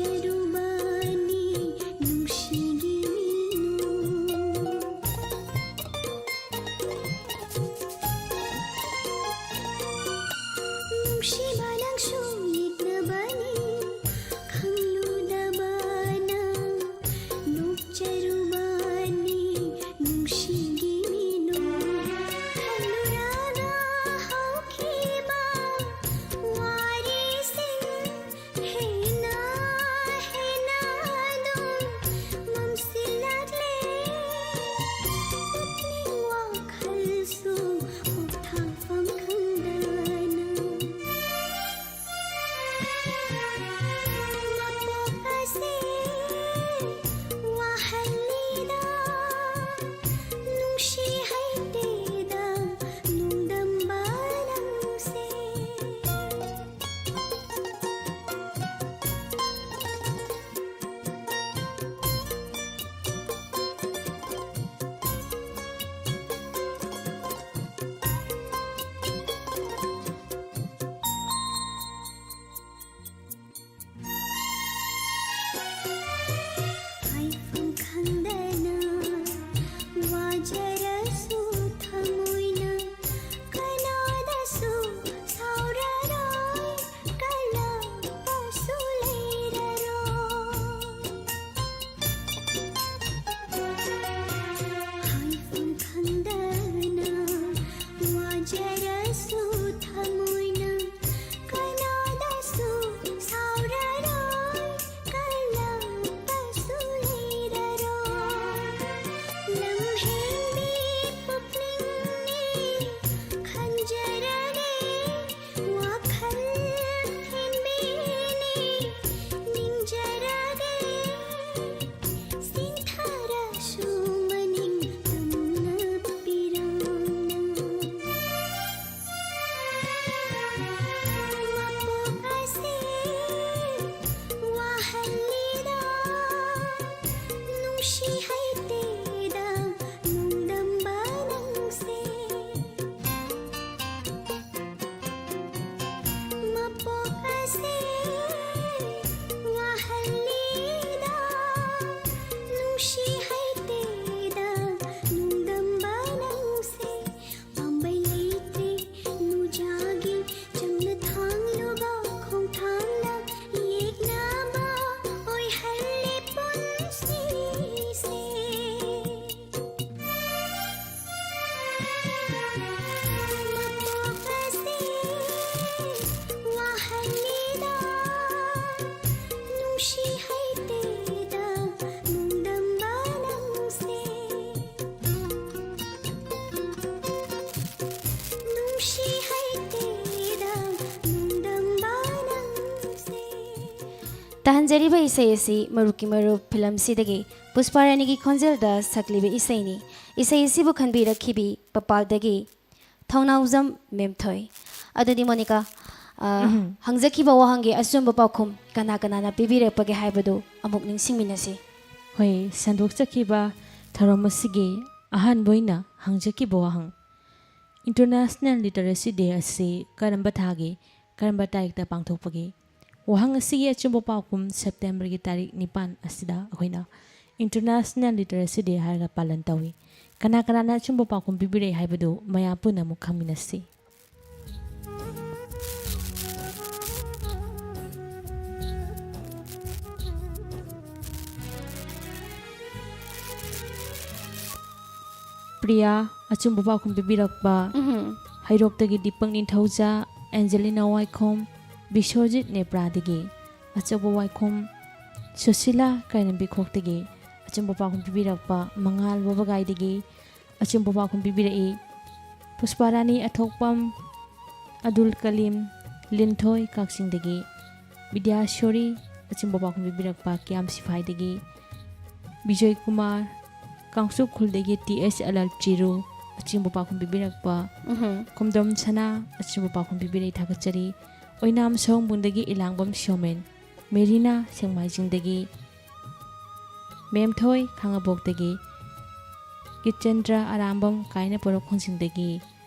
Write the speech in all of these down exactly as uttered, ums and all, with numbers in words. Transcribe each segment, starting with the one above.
ꯆꯔꯨꯕꯅꯤ ꯅꯨꯡꯁꯤꯒꯤ ꯃꯤꯅꯨ꯫ ꯅꯨꯡꯁꯤꯕ ꯅꯪꯁꯨ ꯌꯦꯛꯅꯕꯅꯤ ꯈꯪꯂꯨꯗꯕꯅ ꯅꯣꯛꯆꯔꯨꯕꯅꯤ ꯅꯨꯡꯁꯤꯒꯤ ꯃꯤꯅꯨ꯫ ꯈꯜꯂꯨꯔꯒ ꯍꯧꯈꯤꯕ ꯋꯥꯔꯤꯁꯤꯡ ꯍꯦꯟꯅ ꯍꯦꯟꯅ ꯑꯗꯨꯝ ꯃꯝꯁꯤꯜꯂꯛꯂꯦ꯫ ꯄꯨꯛꯅꯤꯡ ꯋꯥꯈꯜꯁꯨ ꯄꯣꯊꯥꯐꯝ ꯈꯪꯗꯅ ꯃꯄꯣꯛ ꯑꯁꯤ ꯋꯥꯍꯜꯂꯤꯗ ꯅꯨꯡꯁꯤ ꯍꯩꯇꯦꯗ ꯅꯣꯡꯗꯝꯕ ꯅꯪꯁꯦ꯫ ꯍꯥꯏꯐꯝ ꯈꯪꯗꯅ ꯋꯥꯖꯔꯁꯨ ꯊꯃꯣꯏꯅ ꯀꯅꯥꯗꯁꯨ ꯁꯥꯎꯔꯔꯣꯏ ꯀꯜꯂꯛꯄꯁꯨ ꯂꯩꯔꯔꯣꯏ꯫ ꯍꯥꯏꯐꯝ ꯈꯪꯗꯅ ꯋꯥꯖꯔꯁꯨ ꯊꯃꯣꯏꯅ ꯀꯅꯥꯗꯁꯨ ꯁꯥꯎꯔꯔꯣꯏ ꯀꯜꯂꯛꯄꯁꯨ ꯂꯩꯔꯔꯣꯏ꯫ ꯂꯝꯍꯦꯟꯕꯤ ꯄꯨꯛꯅꯤꯡꯅꯤ ꯈꯟꯖꯔꯒꯦ ꯋꯥꯈꯜ ꯍꯦꯟꯕꯤꯅꯤ ꯅꯤꯡꯖꯔꯒꯦ ꯁꯤꯟꯊꯔꯁꯨ ꯃꯅꯤꯡ ꯇꯝꯅ ꯄꯤꯔꯝꯅ꯫ ꯃꯄꯣꯛ ꯑꯁꯤ ꯋꯥꯍꯜꯂꯤꯗ ꯅꯨꯡꯁꯤ ꯍꯩꯇꯦꯗ ꯅꯣꯡꯗꯝꯕ ꯅꯪꯁꯦ꯫ ꯃꯄꯣꯛ ꯑꯁꯤ ꯋꯥꯍꯜ ꯅꯨꯡꯁꯤ ꯍꯩꯇꯦꯗ ꯅꯨꯡꯗꯝꯕ ꯅꯪꯁꯦ, ꯄꯥꯝꯕꯩ ꯂꯩꯇ꯭ꯔꯦ ꯅꯨꯖꯥꯒꯤ ꯆꯝꯅ ꯊꯥꯡꯂꯨꯕ ꯈꯣꯡꯊꯥꯡꯅ ꯌꯦꯛꯅꯕ ꯑꯣꯏꯍꯜꯂꯦ ꯄꯨꯟꯁꯤꯁꯦ꯫ ꯃꯄꯣꯛ ꯑꯁꯤ ꯋꯥꯍꯜꯂꯤꯗ ꯅꯨꯡꯁꯤ ꯍꯩꯇꯦꯗ ꯅꯨꯡꯗꯝꯕ ꯅꯪꯁꯦ꯫ ꯅꯨꯡꯁꯤ ꯍꯩꯇꯦꯗ ꯅꯨꯡꯗꯝꯕ ꯅꯪꯁꯦ꯫ ꯇꯥꯍꯟꯖꯔꯤꯕ ꯏꯁꯩ ꯑꯁꯤ ꯃꯔꯨꯞꯀꯤ ꯃꯔꯨꯞ ꯐꯤꯂꯝꯁꯤꯗꯒꯤ ꯄꯨꯁꯄꯥꯔꯥꯅꯤꯒꯤ ꯈꯣꯟꯖꯦꯜꯗ ꯁꯛꯂꯤꯕ ꯏꯁꯩꯅꯤ꯫ ꯏꯁꯩ ꯑꯁꯤꯕꯨ ꯈꯟꯕꯤꯔꯛꯈꯤꯕꯤ ꯄꯄꯥꯜꯗꯒꯤ ꯊꯧꯅꯥꯎꯖꯝ ꯃꯦꯝꯊꯣꯏ꯫ ꯑꯗꯨꯗꯤ ꯃꯣꯅꯤꯀꯥ, ꯑ, ꯎꯝ꯫ ꯍꯪꯖꯈꯤꯕ ꯋꯥꯍꯪꯒꯤ ꯑꯆꯨꯝꯕ ꯄꯥꯎꯈꯨꯝ ꯀꯅꯥ ꯀꯅꯥꯅ ꯄꯤꯕꯤꯔꯛꯄꯒꯦ ꯍꯥꯏꯕꯗꯨ ꯑꯃꯨꯛ ꯅꯤꯡꯁꯤꯡꯃꯤꯟꯅꯁꯤ꯫ ꯍꯣꯏ, ꯁꯟꯗꯣꯛꯆꯈꯤꯕ ꯊꯧꯔꯝ ꯑꯁꯤꯒꯤ ꯑꯍꯥꯟꯕ ꯑꯣꯏꯅ ꯍꯪꯖꯈꯤꯕ ꯋꯥꯍꯪ, International Literacy Day ꯑꯁꯤ ꯀꯔꯝꯕ ꯊꯥꯒꯤ ꯀꯔꯝꯕ ꯇꯥꯔꯤꯛꯇ ꯄꯥꯡꯊꯣꯛꯄꯒꯦ? ꯋꯥꯍꯪ ꯑꯁꯤꯒꯤ ꯑꯆꯨꯝꯕ ꯄꯥꯎꯈꯨꯝ ꯁꯦꯞꯇꯦꯝꯕꯔꯒꯤ ꯇꯥꯔꯤꯛ ꯅꯤꯄꯥꯟ ꯑꯁꯤꯗ ꯑꯩꯈꯣꯏꯅ International Literacy Day ꯍꯥꯏꯔꯒ ꯄꯥꯂꯟ ꯇꯧꯏ꯫ ꯀꯅꯥ ꯀꯅꯥꯅ ꯑꯆꯨꯝꯕ ꯄꯥꯎꯈꯨꯝ ꯄꯤꯕꯤꯔꯛꯏ ꯍꯥꯏꯕꯗꯨ ꯃꯌꯥꯝ ꯄꯨꯟꯅ ꯑꯃꯨꯛ ꯈꯪꯃꯤꯟꯅꯁꯤ꯫ ꯄ꯭ꯔꯤꯌꯥ ꯑꯆꯨꯝꯕ ꯄꯥꯎꯈꯨꯝ ꯄꯤꯕꯤꯔꯛꯄ꯫ ꯎꯝꯍꯨꯝ꯫ ꯍꯩꯔꯣꯛꯇꯒꯤ ꯗꯤꯄꯛ ꯅꯤꯡꯊꯧꯖꯥ, ꯑꯦꯟꯖꯦꯂꯤꯅꯥ ꯋꯥꯏꯈꯣꯝ, ꯕꯤꯁ꯭ꯋꯖꯤꯠ ꯅꯦꯄ꯭ꯔꯥꯗꯒꯤ꯫ ꯑꯆꯧꯕ ꯋꯥꯏꯈꯣꯝ ꯁꯨꯁꯤꯂꯥ ꯀꯥꯏꯔꯦꯝꯕꯤꯈꯣꯛꯇꯒꯤ ꯑꯆꯨꯝꯕ ꯄꯥꯎꯈꯨꯝ ꯄꯤꯕꯤꯔꯛꯄ꯫ ꯃꯉꯥꯜ ꯋꯥꯕꯒꯥꯏꯗꯒꯤ ꯑꯆꯨꯝꯕ ꯄꯥꯎꯈꯨꯝ ꯄꯤꯕꯤꯔꯛꯏ꯫ ꯄꯨꯁꯄꯥꯔꯥꯅꯤ ꯑꯊꯣꯛꯄꯝ, ꯑꯗꯨꯜ ꯀꯂꯤꯝ, ꯂꯤꯟꯊꯣꯏ ꯀꯛꯆꯤꯡꯗꯒꯤ꯫ ꯕꯤꯗ꯭ꯌꯥꯁꯣꯔꯤ ꯑꯆꯨꯝꯕ ꯄꯥꯎꯈꯨꯝ ꯄꯤꯕꯤꯔꯛꯄ꯫ ꯀꯤꯌꯥꯝ ꯁꯤꯐꯥꯏꯗꯒꯤ ꯕꯤꯖꯣꯏ ꯀꯨꯃꯥꯔ, ꯀꯥꯡꯆꯨꯞ ꯈꯨꯜꯗꯒꯤ ꯇꯤ ꯑꯦꯁ ꯑꯂꯜ ꯆꯤꯔꯨ ꯑꯆꯨꯝꯕ ꯄꯥꯎꯈꯨꯝ ꯄꯤꯕꯤꯔꯛꯄ꯫ ꯎꯝꯍꯨꯝ꯫ ꯈꯨꯝꯗꯝ ꯁꯅꯥ ꯑꯆꯨꯝꯕ ꯄꯥꯎꯈꯨꯝ ꯄꯤꯕꯤꯔꯛꯏ, ꯊꯥꯒꯠꯆꯔꯤ꯫ ꯑꯣꯏꯅꯥꯝ ꯁꯑꯣꯝꯕꯨꯡꯗꯒꯤ ꯏꯂꯥꯡꯕꯝ ꯁꯣꯃꯦꯟ, ꯃꯦꯔꯤꯅꯥ ꯁꯦꯡꯃꯥꯏꯖꯤꯡꯗꯒꯤ, ꯃꯦꯝꯊꯣꯏ ꯈꯥꯉꯕꯣꯛꯇꯒꯤ, ꯀꯤꯆꯟꯗ꯭ꯔ ꯑꯔꯥꯝꯕꯝ ꯀꯥꯏꯅ ꯄꯣꯔꯣꯛ ꯈꯣꯡꯖꯤꯡꯗꯒꯤ,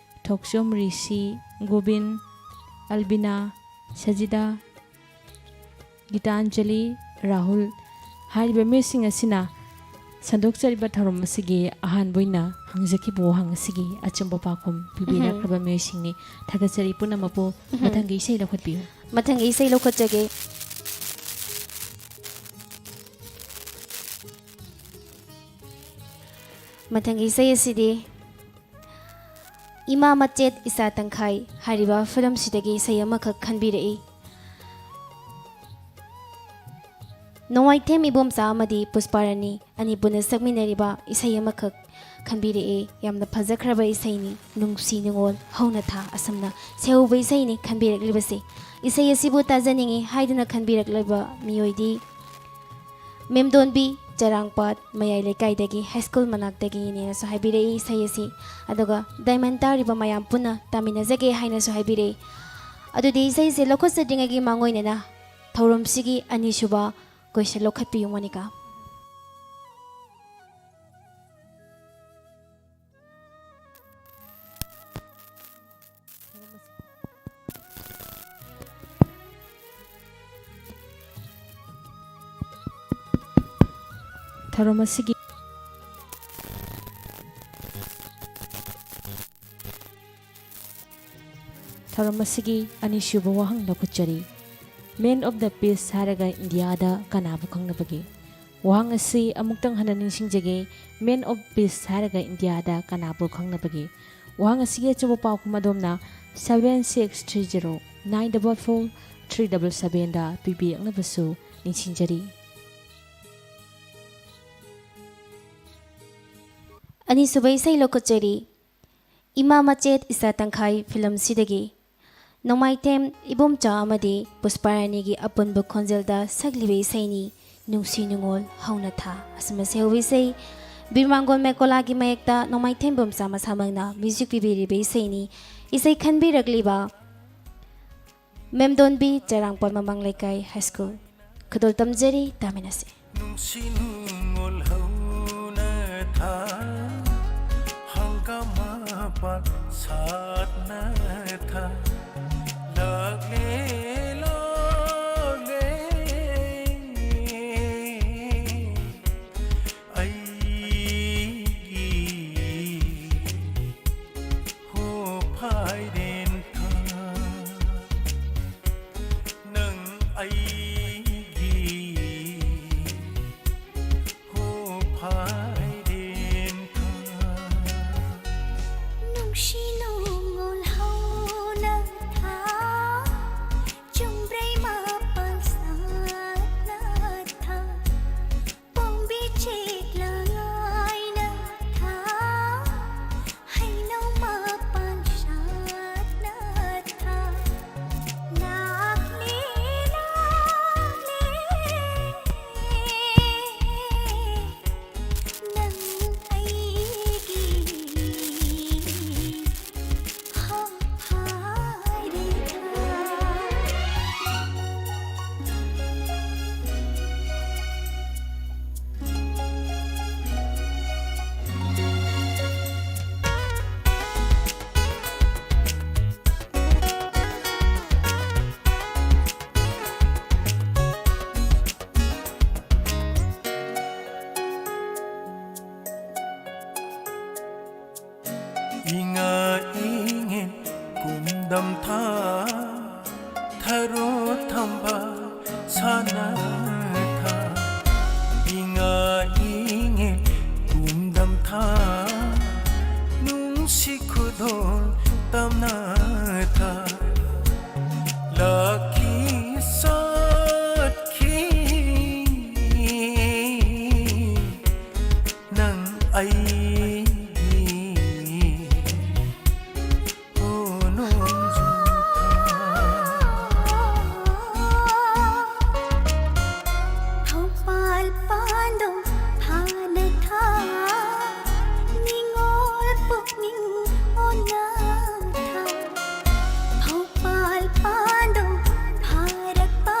ꯊꯣꯛꯆꯣꯝ ꯔꯤꯁꯤ, ꯒꯣꯕꯤꯟ, ꯑꯜꯕꯤꯅꯥ, ꯁꯖꯤꯗꯥ, ꯒꯤꯇꯥꯟꯖꯂꯤ, ꯔꯥꯍꯨꯜ ꯍꯥꯏꯔꯤꯕ ꯃꯤꯁꯤꯡ ꯑꯁꯤꯅ ꯁꯟꯗꯣꯛꯆꯔꯤꯕ ꯊꯧꯔꯝ ꯑꯁꯤꯒꯤ ꯑꯍꯥꯟꯕ ꯑꯣꯏꯅ ꯍꯪꯖꯈꯤꯕ ꯋꯥꯍꯪ ꯑꯁꯤꯒꯤ ꯑꯆꯨꯝꯕ ꯄꯥꯎꯈꯨꯝ ꯄꯤꯕꯤꯔꯛꯂꯕ ꯃꯤꯑꯣꯏꯁꯤꯡꯅꯤ꯫ ꯊꯥꯒꯠꯆꯔꯤ ꯄꯨꯝꯅꯃꯛꯄꯨ꯫ ꯃꯊꯪꯒꯤ ꯏꯁꯩ ꯂꯧꯈꯠꯄꯤꯌꯨ꯫ ꯃꯊꯪꯒꯤ ꯏꯁꯩ ꯂꯧꯈꯠꯆꯒꯦ꯫ ꯃꯊꯪꯒꯤ ꯏꯁꯩ ꯑꯁꯤꯗꯤ ꯏꯃꯥ ꯃꯆꯦꯠ ꯏꯆꯥ ꯇꯪꯈꯥꯏ ꯍꯥꯏꯔꯤꯕ ꯐꯤꯂꯝꯁꯤꯗꯒꯤ ꯏꯁꯩ ꯑꯃꯈꯛ ꯈꯟꯕꯤꯔꯛꯏ꯫ ꯅꯣꯡꯃꯥꯏꯊꯦꯝ ꯏꯕꯣꯝꯆꯥ ꯑꯃꯗꯤ ꯄꯨꯁꯄꯥꯔꯥꯅꯤ ꯑꯅꯤ ꯄꯨꯟꯅ ꯁꯛꯃꯤꯟꯅꯔꯤꯕ ꯏꯁꯩ ꯑꯃꯈꯛ ꯈꯟꯕꯤꯔꯛꯑꯦ꯫ ꯌꯥꯝꯅ ꯐꯖꯈ꯭ꯔꯕ ꯏꯁꯩꯅꯤ, ꯅꯨꯡꯁꯤ ꯅꯨꯡꯉꯣꯜ ꯍꯧꯅ ꯊꯥ ꯑꯁꯨꯝꯅ ꯁꯩꯍꯧꯕ ꯏꯁꯩꯅꯤ ꯈꯟꯕꯤꯔꯛꯂꯤꯕꯁꯦ꯫ ꯏꯁꯩ ꯑꯁꯤꯕꯨ ꯇꯥꯖꯅꯤꯡꯉꯤ ꯍꯥꯏꯗꯨꯅ ꯈꯟꯕꯤꯔꯛꯂꯤꯕ ꯃꯤꯑꯣꯏꯗꯤ ꯃꯦꯝꯗꯣꯟꯕꯤ, ꯆꯔꯥꯡꯄꯥꯠ ꯃꯌꯥꯏ ꯂꯩꯀꯥꯏꯗꯒꯤ, ꯍꯥꯏ ꯁ꯭ꯀꯨꯜ ꯃꯅꯥꯛꯇꯒꯤꯅꯦꯅꯁꯨ ꯍꯥꯏꯕꯤꯔꯛꯏ ꯏꯁꯩ ꯑꯁꯤ꯫ ꯑꯗꯨꯒ ꯗꯥꯏꯃꯟ ꯇꯥꯔꯤꯕ ꯃꯌꯥꯝ ꯄꯨꯟꯅ ꯇꯥꯃꯤꯟꯅꯖꯒꯦ ꯍꯥꯏꯅꯁꯨ ꯍꯥꯏꯕꯤꯔꯛꯏ꯫ ꯑꯗꯨꯗꯤ ꯏꯁꯩꯁꯦ ꯂꯧꯈꯠꯆꯗ꯭ꯔꯤꯉꯩꯒꯤ ꯃꯥꯡꯑꯣꯏꯅꯅ ꯊꯧꯔꯝꯁꯤꯒꯤ ꯑꯅꯤꯁꯨꯕ ꯀꯣꯏꯁꯟ ꯂꯧꯈꯠꯄꯤꯌꯨ, ꯃꯣꯅꯤꯀꯥ꯫ ꯊꯧꯔꯝ ꯑꯁꯤꯒꯤ ꯊꯧꯔꯝ ꯑꯁꯤꯒꯤ ꯑꯅꯤꯁꯨꯕ ꯋꯥꯍꯪ ꯂꯧꯈꯠꯆꯔꯤ꯫ Man of the Peace ꯍꯥꯏꯔꯒ ꯏꯟꯗꯤꯌꯥꯗ ꯀꯅꯥꯕꯨ ꯈꯪꯅꯕꯒꯦ? ꯋꯥꯍꯪ ꯑꯁꯤ ꯑꯃꯨꯛꯇꯪ ꯍꯟꯅ ꯅꯤꯡꯁꯤꯡꯖꯒꯦ꯫ Man of Peace ꯍꯥꯏꯔꯒ ꯏꯟꯗꯤꯌꯥꯗ ꯀꯅꯥꯕꯨ ꯈꯪꯅꯕꯒꯦ? ꯋꯥꯍꯪ ꯑꯁꯤꯒꯤ ꯑꯆꯨꯝꯕ ꯄꯥꯎꯈꯨꯝ ꯑꯗꯣꯝꯅ seven six three zero nine double four three double sevenꯗ ꯄꯤꯕꯤꯔꯛꯅꯕꯁꯨ ꯅꯤꯡꯁꯤꯡꯖꯔꯤ꯫ ꯑꯅꯤꯁꯨꯕ ꯏꯁꯩ ꯂꯧꯈꯠꯆꯔꯤ꯫ ꯏꯃꯥ ꯃꯆꯦꯠ ꯏꯆꯥ ꯇꯪꯈꯥꯏ ꯐꯤꯂꯝꯁꯤꯗꯒꯤ ꯅꯣꯡꯃꯥꯏꯊꯦꯝ ꯏꯕꯣꯝꯆꯥ ꯑꯃꯗꯤ ꯄꯨꯁꯄꯥꯔꯥꯅꯤꯒꯤ ꯑꯄꯨꯟꯕ ꯈꯣꯟꯖꯦꯜꯗ ꯁꯛꯂꯤꯕ ꯏꯁꯩꯅꯤ, ꯅꯨꯡꯁꯤ ꯅꯨꯡꯉꯣꯜ ꯍꯧꯅ ꯊꯥ꯫ ꯑꯁꯨꯝꯅ ꯁꯩꯍꯧꯕ ꯏꯁꯩ ꯕꯤꯔꯃꯥꯡꯒꯣꯜ ꯃꯦꯀꯣꯂꯥꯒꯤ ꯃꯌꯦꯛꯇ ꯅꯣꯡꯃꯥꯏꯊꯦꯝ ꯏꯕꯣꯝꯆꯥ ꯃꯁꯥꯃꯛꯅ ꯃ꯭ꯌꯨꯖꯤꯛ ꯄꯤꯕꯤꯔꯤꯕ ꯏꯁꯩꯅꯤ꯫ ꯏꯁꯩ ꯈꯟꯕꯤꯔꯛꯂꯤꯕ ꯃꯦꯝꯗꯣꯟꯕꯤ, ꯆꯔꯥꯡꯄꯥꯠ ꯃꯃꯥꯡ ꯂꯩꯀꯥꯏ ꯍꯥꯏ ꯁ꯭ꯀꯨꯜ꯫ ꯈꯨꯗꯣꯜ ꯇꯝꯖꯔꯤ, ꯇꯥꯃꯤꯟꯅꯁꯤ꯫ ꯅꯨꯡꯁꯤ ꯅꯨꯡꯉꯣꯜ ꯍꯧꯅ ꯊꯥ, ꯍꯪꯒꯥꯝ ꯃꯄꯥꯟ ꯁꯥꯠꯅ ꯊꯥ, ꯂꯥꯛꯂꯦ, ꯂꯥꯛꯂꯦ꯫ ꯑꯩ ꯇꯝꯊꯥ ꯊꯔꯣ ꯊꯝꯕ ꯁꯥꯟꯅꯊꯥ ꯏꯉꯥ ꯏꯉꯦ ꯀꯨꯝꯗꯝꯊꯥ ꯅꯨꯡꯁꯤ ꯈꯨꯗꯣꯜ ꯇꯝꯅꯊꯥ ꯂꯥꯛꯈꯤ ꯆꯠꯈꯤ ꯅꯪ ꯑꯩꯒꯤ ꯊꯧꯄꯥꯜ ꯄꯥꯟꯗꯣ ꯐꯥꯅ ꯊꯥ ꯅꯤꯡꯉꯣꯜ ꯄꯨꯛꯅꯤꯡ ꯑꯣꯟꯅ ꯊꯥ ꯊꯧꯄꯥꯜ ꯄꯥꯟꯗꯣ ꯐꯥꯔꯛꯄ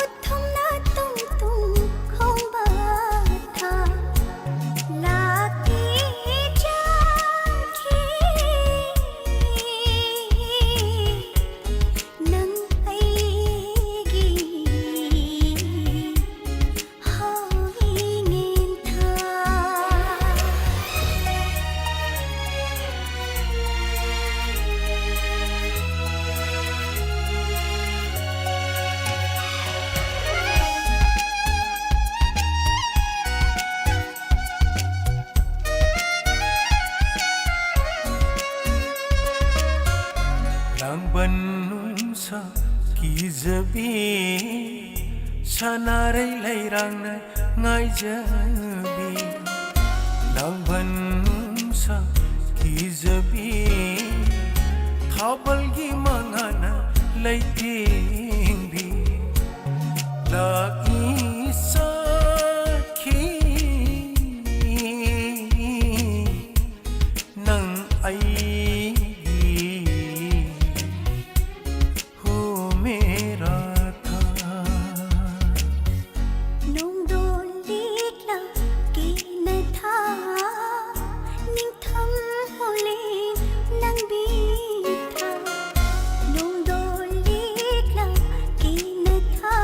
ꯎꯊꯨꯝꯅ ꯇꯨꯝ ꯇꯨꯝ ꯈꯣꯡꯕ ꯊꯥ ꯂꯥꯛꯀꯦ ꯆꯠꯈꯤ ꯅꯪ ꯑꯩꯒꯤ ꯍꯧꯏꯉꯦꯟ ꯊꯥ ꯂꯥꯡꯕꯟ ꯅꯨꯡꯁꯥ ꯀꯤꯖꯕꯤ ꯁꯅꯥꯔꯩ ꯂꯩꯔꯥꯡꯅ ꯉꯥꯏꯖꯕꯤ ꯂꯥꯡꯕꯟ ꯅꯨꯡꯁꯥ ꯀꯤꯖꯕꯤ ꯊꯥꯕꯜꯒꯤ ꯃꯉꯥꯅ ꯂꯩꯇꯦꯡꯕꯤ ꯂꯥꯛꯏ ꯆꯠꯈꯤ ꯅꯪ ꯑꯩꯒꯤ ꯍꯣ ꯃꯦꯔꯥ ꯊꯥ ꯅꯣꯡꯗꯣꯜ ꯂꯤꯛꯂꯥ ꯀꯦꯅ ꯊꯥ ꯅꯤꯡꯊꯝ ꯍꯣꯂꯦꯟ ꯂꯪꯕꯤ ꯊꯥ ꯅꯣꯡꯗꯣꯜ ꯂꯤꯛꯂꯥ ꯀꯦꯅ ꯊꯥ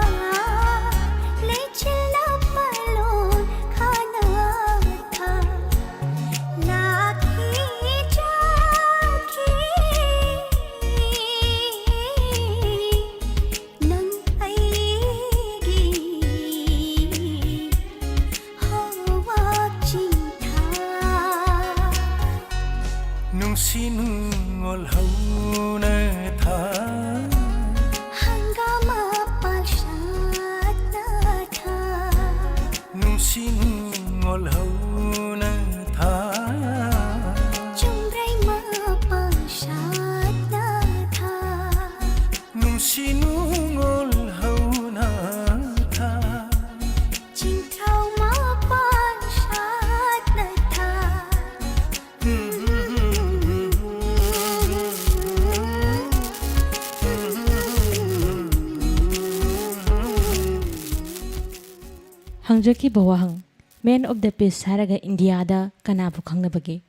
ꯍꯪꯖꯈꯤꯕ ꯋꯥꯍꯪ, Man of the Peace ꯍꯥꯏꯔꯒ ꯏꯟꯗꯤꯌꯥꯗ ꯀꯅꯥꯕꯨ ꯈꯪꯅꯕꯒꯦ?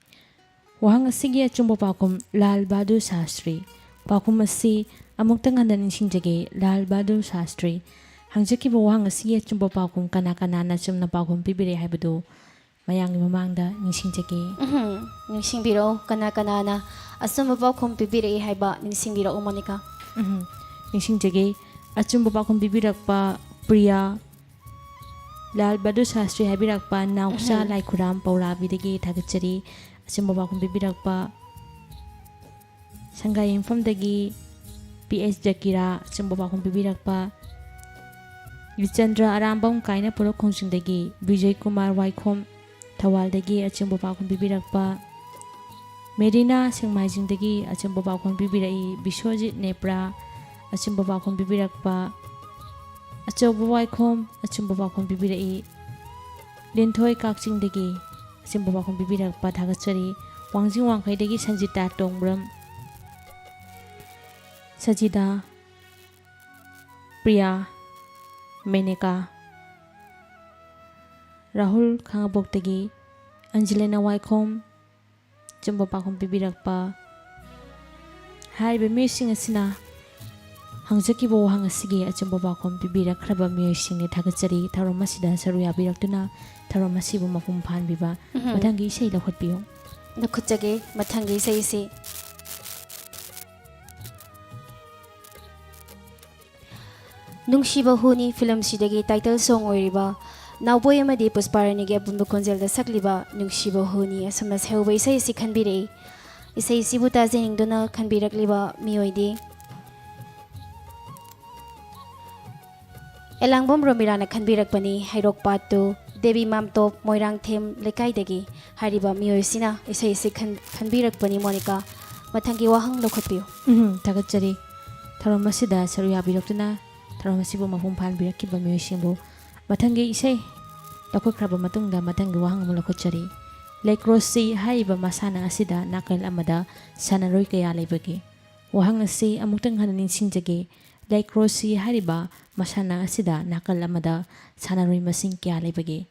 ꯋꯥꯍꯪ ꯑꯁꯤꯒꯤ ꯑꯆꯨꯝꯕ ꯄꯥꯎꯈꯨꯝ, ꯂꯥꯜ ꯕꯍꯥꯗꯨꯔ ꯁꯥꯁꯇ꯭ꯔꯤ꯫ ꯄꯥꯎꯈꯨꯝ ꯑꯁꯤ ꯑꯃꯨꯛꯇꯪ ꯍꯟꯅ ꯅꯤꯡꯁꯤꯡꯖꯒꯦ, ꯂꯥꯜ ꯕꯍꯥꯗꯨꯔ ꯁꯥꯁꯇ꯭ꯔꯤ꯫ ꯍꯪꯖꯈꯤꯕ ꯋꯥꯍꯪ ꯑꯁꯤꯒꯤ ꯑꯆꯨꯝꯕ ꯄꯥꯎꯈꯨꯝ ꯀꯅꯥ ꯀꯅꯥꯅ ꯑꯆꯨꯝꯅ ꯄꯥꯎꯈꯨꯝ ꯄꯤꯕꯤꯔꯛꯏ ꯍꯥꯏꯕꯗꯨ ꯃꯌꯥꯝꯒꯤ ꯃꯃꯥꯡꯗ ꯅꯤꯡꯁꯤꯡꯖꯒꯦ꯫ ꯎꯝꯍꯨꯝ, ꯅꯤꯡꯁꯤꯡꯕꯤꯔꯛꯎ, ꯀꯅꯥ ꯀꯅꯥꯅ ꯑꯆꯨꯝꯕ ꯄꯥꯎꯈꯨꯝ ꯄꯤꯕꯤꯔꯛꯏ ꯍꯥꯏꯕ ꯅꯤꯡꯁꯤꯡꯕꯤꯔꯛꯎ, ꯃꯣꯅꯤꯀꯥ꯫ ꯎꯝꯍꯨꯝ, ꯅꯤꯡꯁꯤꯡꯖꯒꯦ꯫ ꯑꯆꯨꯝꯕ ꯄꯥꯎꯈꯨꯝ ꯄꯤꯕꯤꯔꯛꯄ ꯄ꯭ꯔꯤꯌꯥ, ꯂꯥꯜ ꯕꯍꯥꯗꯨꯔ ꯁꯥꯁꯇ꯭ꯔꯤ ꯍꯥꯏꯕꯤꯔꯛꯄ ꯅꯥꯎꯆꯥ ꯎꯝꯍꯨꯝ꯫ ꯂꯥꯏꯈꯨꯔꯥꯝ ꯄꯧꯔꯥꯕꯤꯗꯒꯤ ꯊꯥꯒꯠꯆꯔꯤ꯫ ꯑꯆꯨꯝꯕ ꯄꯥꯎꯈꯨꯝ ꯄꯤꯕꯤꯔꯛꯄ ꯁꯪꯒꯥꯏ ꯌꯨꯝꯐꯝꯗꯒꯤ ꯄꯤ ꯑꯦꯁ ꯖꯀꯤꯔꯥ ꯑꯆꯨꯝꯕ ꯄꯥꯎꯈꯨꯝ ꯄꯤꯕꯤꯔꯛꯄ, ꯕꯤꯆꯟꯗ꯭ꯔ ꯑꯔꯥꯝꯕꯝ ꯀꯥꯏꯅ ꯄꯣꯔꯣꯛ ꯈꯣꯡꯖꯤꯡꯗꯒꯤ ꯕꯤꯖꯣꯏ ꯀꯨꯃꯥꯔ ꯋꯥꯏꯈꯣꯝ ꯊꯧꯕꯥꯜꯗꯒꯤ ꯑꯆꯨꯝꯕ ꯄꯥꯎꯈꯨꯝ ꯄꯤꯕꯤꯔꯛꯄ, ꯃꯦꯔꯤꯅꯥ ꯁꯦꯡꯃꯥꯏꯖꯤꯡꯗꯒꯤ ꯑꯆꯨꯝꯕ ꯄꯥꯎꯈꯨꯝ ꯄꯤꯕꯤꯔꯛꯏ ꯕꯤꯁ꯭ꯋꯖꯤꯠ ꯅꯦꯄ꯭ꯔꯥ ꯑꯆꯨꯝꯕ ꯄꯥꯎꯈꯨꯝ ꯄꯤꯕꯤꯔꯛꯄ, ꯑꯆꯧꯕ ꯋꯥꯏꯈꯣꯝ ꯑꯆꯨꯝꯕ ꯄꯥꯎꯈꯨꯝ ꯄꯤꯕꯤꯔꯛꯏ ꯂꯤꯟꯊꯣꯏ ꯀꯛꯆꯤꯡꯗꯒꯤ ꯑꯆꯨꯝꯕ ꯄꯥꯎꯈꯨꯝ ꯄꯤꯕꯤꯔꯛꯄ ꯊꯥꯒꯠꯆꯔꯤ꯫ ꯋꯥꯡꯖꯤꯡ ꯋꯥꯡꯈꯩꯗꯒꯤ ꯁꯟꯖꯤꯇꯥ ꯇꯣꯡꯕ꯭ꯔꯝ, ꯁꯖꯤꯗꯥ, ꯄ꯭ꯔꯤꯌꯥ, ꯃꯦꯅꯦꯀꯥ, ꯔꯥꯍꯨꯜ ꯈꯥꯉꯕꯣꯛꯇꯒꯤ ꯑꯟꯖꯂꯤꯅꯥ ꯋꯥꯏꯈꯣꯝ ꯑꯆꯨꯝꯕ ꯄꯥꯎꯈꯨꯝ ꯄꯤꯕꯤꯔꯛꯄ꯫ ꯍꯥꯏꯔꯤꯕ ꯃꯤꯑꯣꯏꯁꯤꯡ ꯑꯁꯤꯅ ꯍꯪꯖꯈꯤꯕ ꯋꯥꯍꯪ ꯑꯁꯤꯒꯤ ꯑꯆꯨꯝꯕ ꯄꯥꯎꯈꯨꯝ ꯄꯤꯕꯤꯔꯛꯈ꯭ꯔꯕ ꯃꯤꯑꯣꯏꯁꯤꯡꯅꯤ꯫ ꯊꯥꯒꯠꯆꯔꯤ꯫ ꯊꯧꯔꯝ ꯑꯁꯤꯗ ꯁꯔꯨꯛ ꯌꯥꯕꯤꯔꯛꯇꯨꯅ ꯊꯧꯔꯝ ꯑꯁꯤꯕꯨ ꯃꯄꯨꯡ ꯐꯥꯍꯟꯕꯤꯕ꯫ ꯎꯝꯍꯨꯝ꯫ ꯃꯊꯪꯒꯤ ꯏꯁꯩ ꯂꯧꯈꯠꯄꯤꯌꯨ꯫ ꯂꯧꯈꯠꯆꯒꯦ꯫ ꯃꯊꯪꯒꯤ ꯏꯁꯩꯁꯤ ꯅꯨꯡꯁꯤꯕ ꯍꯨꯅꯤ ꯐꯤꯂꯝꯁꯤꯗꯒꯤ title song ꯑꯣꯏꯔꯤꯕ ꯅꯥꯎꯕꯣꯏ ꯑꯃꯗꯤ ꯄꯨꯁꯄꯥꯔꯥꯅꯤꯒꯤ ꯑꯄꯨꯟꯕ ꯈꯣꯟꯖꯦꯜꯗ ꯁꯛꯂꯤꯕ ꯅꯨꯡꯁꯤꯕ ꯍꯨꯅꯤ ꯑꯁꯨꯝꯅ ꯁꯩꯍꯧꯕ ꯏꯁꯩ ꯑꯁꯤ ꯈꯟꯕꯤꯔꯛꯏ꯫ ꯏꯁꯩꯁꯤꯕꯨ ꯇꯥꯖꯅꯤꯡꯗꯨꯅ ꯈꯟꯕꯤꯔꯛꯂꯤꯕ ꯃꯤꯑꯣꯏꯗꯤ ꯑꯦꯂꯥꯡꯕꯝ ꯔꯣꯃꯤꯂꯥꯅ ꯈꯟꯕꯤꯔꯛꯄꯅꯤ, ꯍꯩꯔꯣꯛ ꯄꯥꯠꯇꯨ, ꯗꯦꯕꯤ ꯃꯥꯝꯇꯣꯞ, ꯃꯣꯏꯔꯥꯡꯊꯦꯝ ꯂꯩꯀꯥꯏꯗꯒꯤ꯫ ꯍꯥꯏꯔꯤꯕ ꯃꯤꯑꯣꯏꯁꯤꯅ ꯏꯁꯩꯁꯤ ꯈꯟ-, ꯈꯟꯕꯤꯔꯛꯄꯅꯤ꯫ ꯃꯣꯅꯤꯀꯥ, ꯃꯊꯪꯒꯤ ꯋꯥꯍꯪ ꯂꯧꯈꯠꯄꯤꯌꯨ꯫ ꯎꯝ, ꯊꯥꯒꯠꯆꯔꯤ꯫ ꯊꯧꯔꯝ ꯑꯁꯤꯗ ꯁꯔꯨꯛ ꯌꯥꯕꯤꯔꯛꯇꯨꯅ ꯊꯧꯔꯝ ꯑꯁꯤꯕꯨ ꯃꯄꯨꯡ ꯐꯥꯍꯟꯕꯤꯔꯛꯈꯤꯕ ꯃꯤꯑꯣꯏꯁꯤꯡꯕꯨ꯫ ꯃꯊꯪꯒꯤ ꯏꯁꯩ ꯂꯧꯈꯠꯈ꯭ꯔꯕ ꯃꯇꯨꯡꯗ ꯃꯊꯪꯒꯤ ꯋꯥꯍꯪ ꯑꯃ ꯂꯧꯈꯠꯆꯔꯤ꯫ ꯂꯦꯀ꯭ꯔꯣꯁꯤ ꯍꯥꯏꯔꯤꯕ ꯃꯁꯥꯟꯅ ꯑꯁꯤꯗ ꯅꯥꯀꯜ ꯑꯃꯗ ꯁꯥꯟꯅꯔꯣꯏ ꯀꯌꯥ ꯂꯩꯕꯒꯦ? ꯋꯥꯍꯪ ꯑꯁꯤ ꯑꯃꯨꯛꯇꯪ ꯍꯟꯅ ꯅꯤꯡꯁꯤꯡꯖꯒꯦ꯫ ꯂꯦꯀ꯭ꯔꯣꯁꯤ ꯍꯥꯏꯔꯤꯕ ꯃꯁꯥꯟꯅ ꯑꯁꯤꯗ ꯅꯥꯀꯜ ꯑꯃꯗ ꯁꯥꯟꯅꯔꯣꯏ ꯃꯁꯤꯡ ꯀꯌꯥ ꯂꯩꯕꯒꯦ?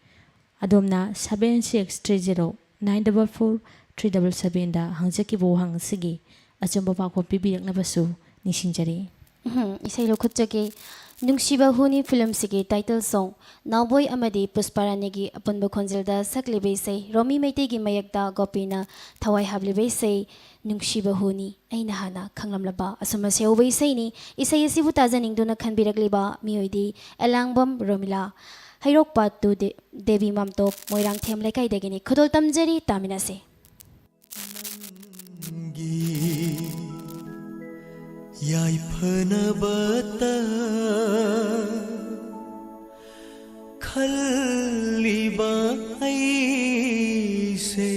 ꯑꯗꯣꯝꯅ seven six three zero nine double four three double sevenꯗ ꯍꯪꯖꯈꯤꯕ ꯋꯥꯍꯪ ꯑꯁꯤꯒꯤ ꯑꯆꯨꯝꯕ ꯄꯥꯎꯈꯨꯝ ꯄꯤꯕꯤꯔꯛꯅꯕꯁꯨ ꯅꯤꯡꯁꯤꯡꯖꯔꯤ꯫ ꯎꯝ, ꯏꯁꯩ ꯂꯧꯈꯠꯆꯒꯦ꯫ ꯅꯨꯡꯁꯤꯕ ꯍꯨꯅꯤ ꯐꯤꯂꯝꯁꯤꯒꯤ title song ꯅꯥꯎꯕꯣꯏ ꯑꯃꯗꯤ ꯄꯨꯁꯄꯥꯔꯥꯅꯤꯒꯤ ꯑꯄꯨꯟꯕ ꯈꯣꯟꯖꯦꯜꯗ ꯁꯛꯂꯤꯕ ꯏꯁꯩ, ꯔꯣꯃꯤ ꯃꯩꯇꯩꯒꯤ ꯃꯌꯦꯛꯇ ꯒꯣꯄꯤꯅ ꯊꯋꯥꯏ ꯍꯥꯞꯂꯤꯕ ꯏꯁꯩ ꯅꯨꯡꯁꯤꯕ ꯍꯨꯅꯤ꯫ ꯑꯩꯅ ꯍꯥꯟꯅ ꯈꯪꯂꯝꯂꯕ ꯑꯁꯨꯝ ꯑꯁꯤ ꯍꯧꯕ ꯏꯁꯩꯅꯤ꯫ ꯏꯁꯩ ꯑꯁꯤꯕꯨ ꯇꯥꯖꯅꯤꯡꯗꯨꯅ ꯈꯟꯕꯤꯔꯛꯂꯤꯕ ꯃꯤꯑꯣꯏꯗꯤ ꯑꯦꯂꯥꯡꯕꯝ ꯔꯣꯃꯤꯂꯥ, ꯍꯩꯔꯣꯛꯄꯥꯠ ꯇꯨ ꯗꯦ-, ꯗꯦꯕꯤ ꯃꯥꯝꯇꯣꯞ, ꯃꯣꯏꯔꯥꯡꯊꯦꯝ ꯂꯩꯀꯥꯏꯗꯒꯤꯅꯤ꯫ ꯈꯨꯗꯣꯜ ꯇꯝꯖꯔꯤ, ꯇꯥꯃꯤꯟꯅꯁꯤ꯫ ꯅꯪꯒꯤ ꯌꯥꯏꯐꯅꯕꯇ ꯈꯜꯂꯤꯕ ꯑꯩꯁꯦ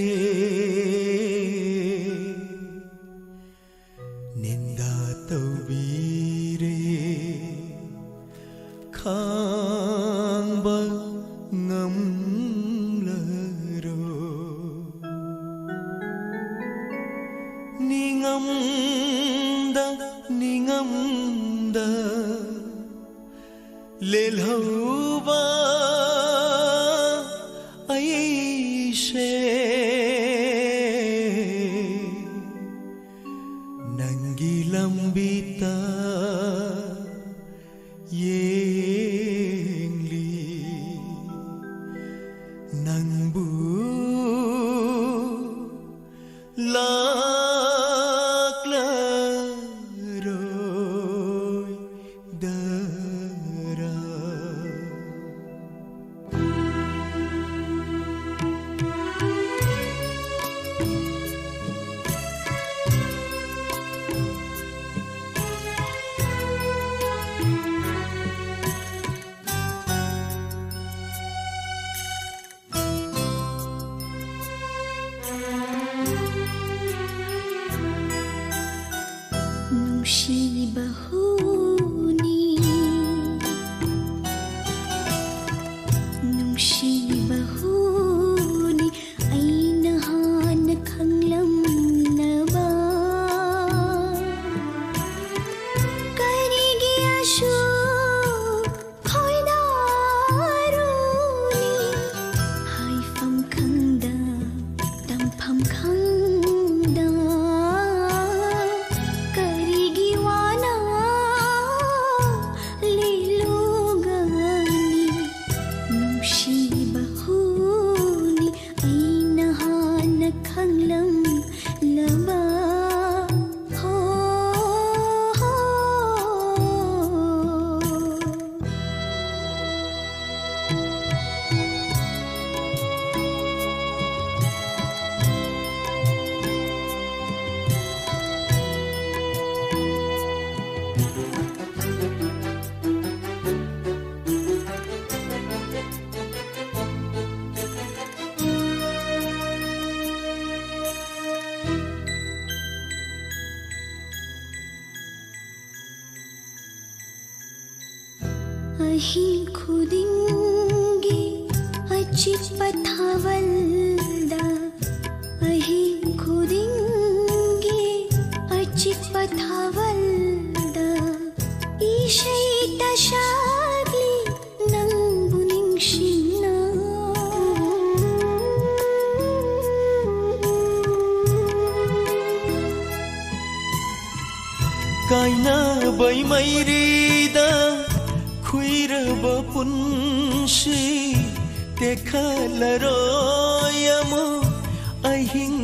ꯅꯤꯟꯗꯥ ꯇꯧꯕꯤꯔꯦ, ꯈꯥꯡꯕ ꯉꯝꯂꯔꯣꯏ꯫ ꯅꯤꯡꯉꯝꯗ ꯅꯤꯡꯉꯝꯗ ꯂꯦꯜꯍꯧꯕ ꯑꯩꯁꯦ ꯅꯪꯒꯤ ꯂꯝꯕꯤꯇ ꯌꯦꯡꯂꯤ꯫ ꯅꯪꯕꯨ ꯂꯥꯛꯂꯔꯣꯏꯗꯔꯥ? ꯑꯍꯤꯡ ꯈꯨꯗꯤꯡꯒꯤ ꯑꯆꯤꯛꯄ ꯊꯥꯕꯜꯗ, ꯑꯍꯤꯡ ꯈꯨꯗꯤꯡꯒꯤ ꯑꯆꯤꯛꯄ ꯊꯥꯕꯜꯗ ꯏꯁꯩ ꯇꯁꯥꯒꯤ ꯅꯪꯕꯨ ꯅꯤꯡꯁꯤꯡꯅ꯫ ꯀꯥꯏꯅꯕꯩ ꯃꯩꯔꯤꯗ ꯈꯨꯏꯔꯕ ꯄꯨꯟꯁꯤ ꯇꯦꯛꯈꯠꯂꯔꯣꯏ ꯑꯃꯨꯛ ꯑꯍꯤꯡ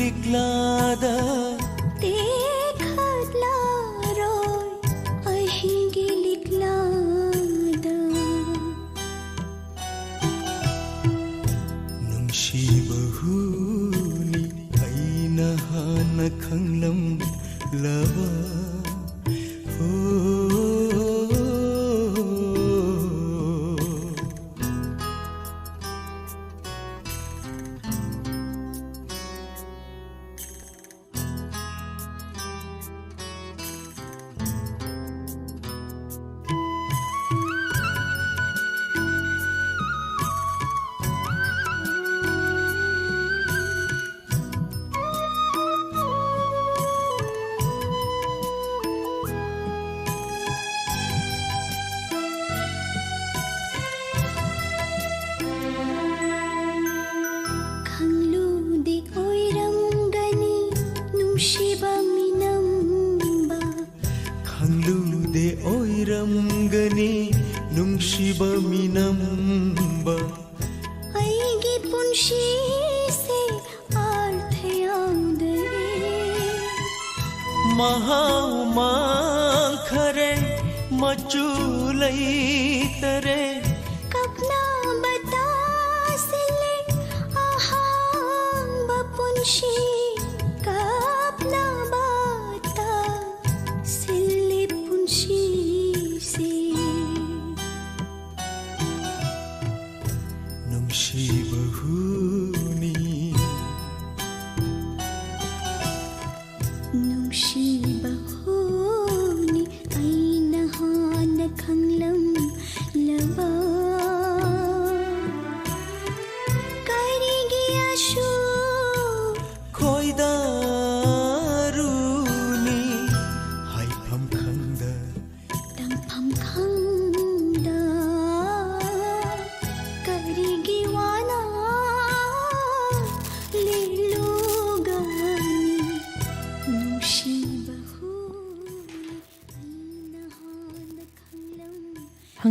ꯂꯤꯛꯂꯥꯗ꯫ ꯇꯦꯛꯈꯠꯂꯔꯣꯏ ꯑꯍꯤꯡꯒꯤ ꯂꯤꯛꯂꯥꯗ꯫ ꯅꯨꯡꯁꯤꯕ ꯍꯨꯅꯤ ꯑꯩꯅ ꯍꯥꯟꯅ ꯈꯪꯂꯝꯂꯕ꯫ ꯍꯣ꯫ ꯈꯪꯂꯨꯗꯦ ꯑꯣꯏꯔꯝꯒꯅꯤ ꯅꯨꯡꯁꯤꯕ ꯃꯤꯅꯝꯕ꯫ ꯈꯪꯂꯨꯗꯦ ꯑꯣꯏꯔꯝꯒꯅꯤ ꯅꯨꯡꯁꯤꯕ ꯃꯤꯅꯝꯕ꯫ ꯑꯩꯒꯤ ꯄꯨꯟꯁꯤꯁꯦ ꯑꯔꯊ ꯌꯥꯎꯗꯔꯦ꯫ ꯃꯍꯥꯎ ꯃꯥꯡꯈꯔꯦ, ꯃꯆꯨ ꯂꯩꯇꯔꯦ꯫ ꯀꯞꯅꯕ ꯇꯥꯁꯤꯜꯂꯦ ꯑꯍꯥꯡꯕ ꯄꯨꯟꯁꯤ, ꯀꯞꯅꯕ ꯇꯥꯁꯤꯜꯂꯦ ꯄꯨꯟꯁꯤꯁꯦ꯫ ꯅꯨꯡꯁꯤꯕ ꯍꯨꯅꯤ꯫ ꯅꯨꯡꯁꯤꯕ ꯍꯨꯅꯤ ꯑꯩꯅ ꯍꯥꯟꯅ ꯈꯪꯂꯝ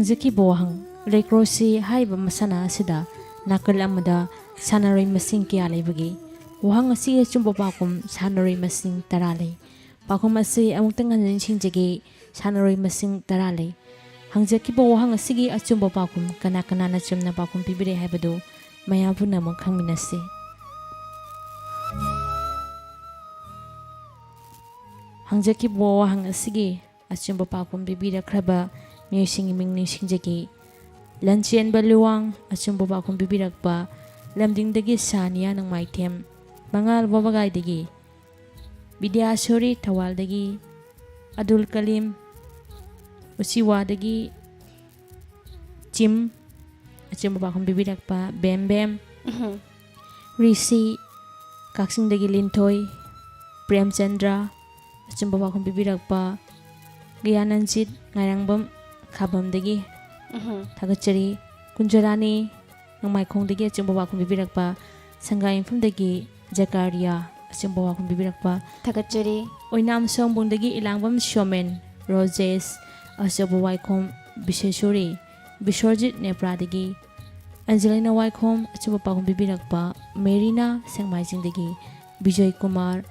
ꯍꯪꯖꯈꯤꯕ ꯋꯥꯍꯪ, ꯂꯦꯀ꯭ꯔꯣꯁꯤ ꯍꯥꯏꯔꯤꯕ ꯃꯁꯥꯟꯅ ꯑꯁꯤꯗ ꯅꯥꯀꯜ ꯑꯃꯗ ꯁꯥꯟꯅꯔꯣꯏ ꯃꯁꯤꯡ ꯀꯌꯥ ꯂꯩꯕꯒꯦ? ꯋꯥꯍꯪ ꯑꯁꯤꯒꯤ ꯑꯆꯨꯝꯕ ꯄꯥꯎꯈꯨꯝ, ꯁꯥꯟꯅꯔꯣꯏ ꯃꯁꯤꯡ ꯇꯔꯥ ꯂꯩ꯫ ꯄꯥꯎꯈꯨꯝ ꯑꯁꯤ ꯑꯃꯨꯛꯇꯪ ꯍꯟꯅ ꯅꯤꯡꯁꯤꯡꯖꯒꯦ, ꯁꯥꯟꯅꯔꯣꯏ ꯃꯁꯤꯡ ꯇꯔꯥ ꯂꯩ꯫ ꯍꯪꯖꯈꯤꯕ ꯋꯥꯍꯪ ꯑꯁꯤꯒꯤ ꯑꯆꯨꯝꯕ ꯄꯥꯎꯈꯨꯝ ꯀꯅꯥ ꯀꯅꯥꯅ ꯆꯨꯝꯅ ꯄꯥꯎꯈꯨꯝ ꯄꯤꯕꯤꯔꯦ ꯍꯥꯏꯕꯗꯨ ꯃꯌꯥꯝ ꯄꯨꯝꯅꯃꯛ ꯈꯪꯃꯤꯟꯅꯁꯤ꯫ ꯍꯪꯖꯈꯤꯕ ꯋꯥꯍꯪ ꯑꯁꯤꯒꯤ ꯑꯆꯨꯝꯕ ꯄꯥꯎꯈꯨꯝ ꯄꯤꯕꯤꯔꯛꯈ꯭ꯔꯕ ꯃꯤꯑꯣꯏꯁꯤꯡꯒꯤ ꯃꯤꯡ ꯅꯤꯡꯁꯤꯡꯖꯒꯦ꯫ ꯂꯟꯆꯦꯟꯕ ꯂꯨꯋꯥꯡ, ꯑꯆꯨꯝꯕ ꯄꯥꯎꯈꯨꯝ ꯄꯤꯕꯤꯔꯛꯄ ꯂꯝꯗꯤꯡꯗꯒꯤ ꯁꯥꯅꯤꯌꯥ ꯅꯣꯡꯃꯥꯏꯊꯦꯝ, ꯃꯉꯥꯜ ꯋꯥꯕꯒꯥꯏꯗꯒꯤ ꯕꯤꯗ꯭ꯌꯥꯁꯣꯔꯤ, ꯊꯧꯕꯥꯜꯗꯒꯤ ꯑꯗꯨꯜ ꯀꯂꯤꯝ, ꯎꯆꯤꯋꯥꯗꯒꯤ ꯆꯤꯝ, ꯑꯆꯨꯝꯕ ꯄꯥꯎꯈꯨꯝ ꯄꯤꯕꯤꯔꯛꯄ ꯕꯦꯝ ꯕꯦꯝ, ꯎꯝꯍꯨꯝ꯫ ꯔꯤꯁꯤ, ꯀꯛꯆꯤꯡꯗꯒꯤ ꯂꯤꯟꯊꯣꯏ, ꯄ꯭ꯔꯦꯝꯆꯟꯗ꯭ꯔ, ꯑꯆꯨꯝꯕ ꯄꯥꯎꯈꯨꯝ ꯄꯤꯕꯤꯔꯛꯄ ꯒꯤꯌꯥꯅꯟꯖꯤꯠ, ꯉꯥꯏꯔꯪꯕꯝ ꯈꯥꯕꯝꯗꯒꯤ ꯎꯝꯍꯨꯝ꯫ ꯊꯥꯒꯠꯆꯔꯤ꯫ ꯀꯨꯟꯖꯔꯥꯅꯤ, ꯅꯣꯡꯃꯥꯏꯈꯣꯡꯗꯒꯤ ꯑꯆꯨꯝꯕ ꯄꯥꯎꯈꯨꯝ ꯄꯤꯕꯤꯔꯛꯄ, ꯁꯪꯒꯥꯏꯌꯨꯝꯐꯝꯗꯒꯤ ꯖꯀꯥꯔꯤꯌꯥ, ꯑꯆꯨꯝꯕ ꯄꯥꯎꯈꯨꯝ ꯄꯤꯕꯤꯔꯛꯄ ꯊꯥꯒꯠꯆꯔꯤ꯫ ꯑꯣꯏꯅꯥꯝ ꯁꯣꯝꯕꯨꯡꯗꯒꯤ ꯏꯂꯥꯡꯕꯝ ꯁꯣꯃꯦꯟ, ꯔꯣꯖꯦꯁ, ꯑꯆꯨꯝꯕ ꯋꯥꯏꯈꯣꯝ ꯕꯤꯁꯦꯁꯣꯔꯤ, ꯕꯤꯁ꯭ꯋꯔꯖꯤꯠ ꯅꯦꯄ꯭ꯔꯥꯗꯒꯤ ꯑꯟꯖꯂꯤꯅ ꯋꯥꯏꯈꯣꯝ, ꯑꯆꯨꯝꯕ ꯄꯥꯎꯈꯨꯝ ꯄꯤꯕꯤꯔꯛꯄ ꯃꯦꯔꯤꯅꯥ ꯁꯦꯡꯃꯥꯏꯖꯤꯡꯗꯒꯤ ꯕꯤꯖꯣꯏ ꯀꯨꯃꯥꯔ,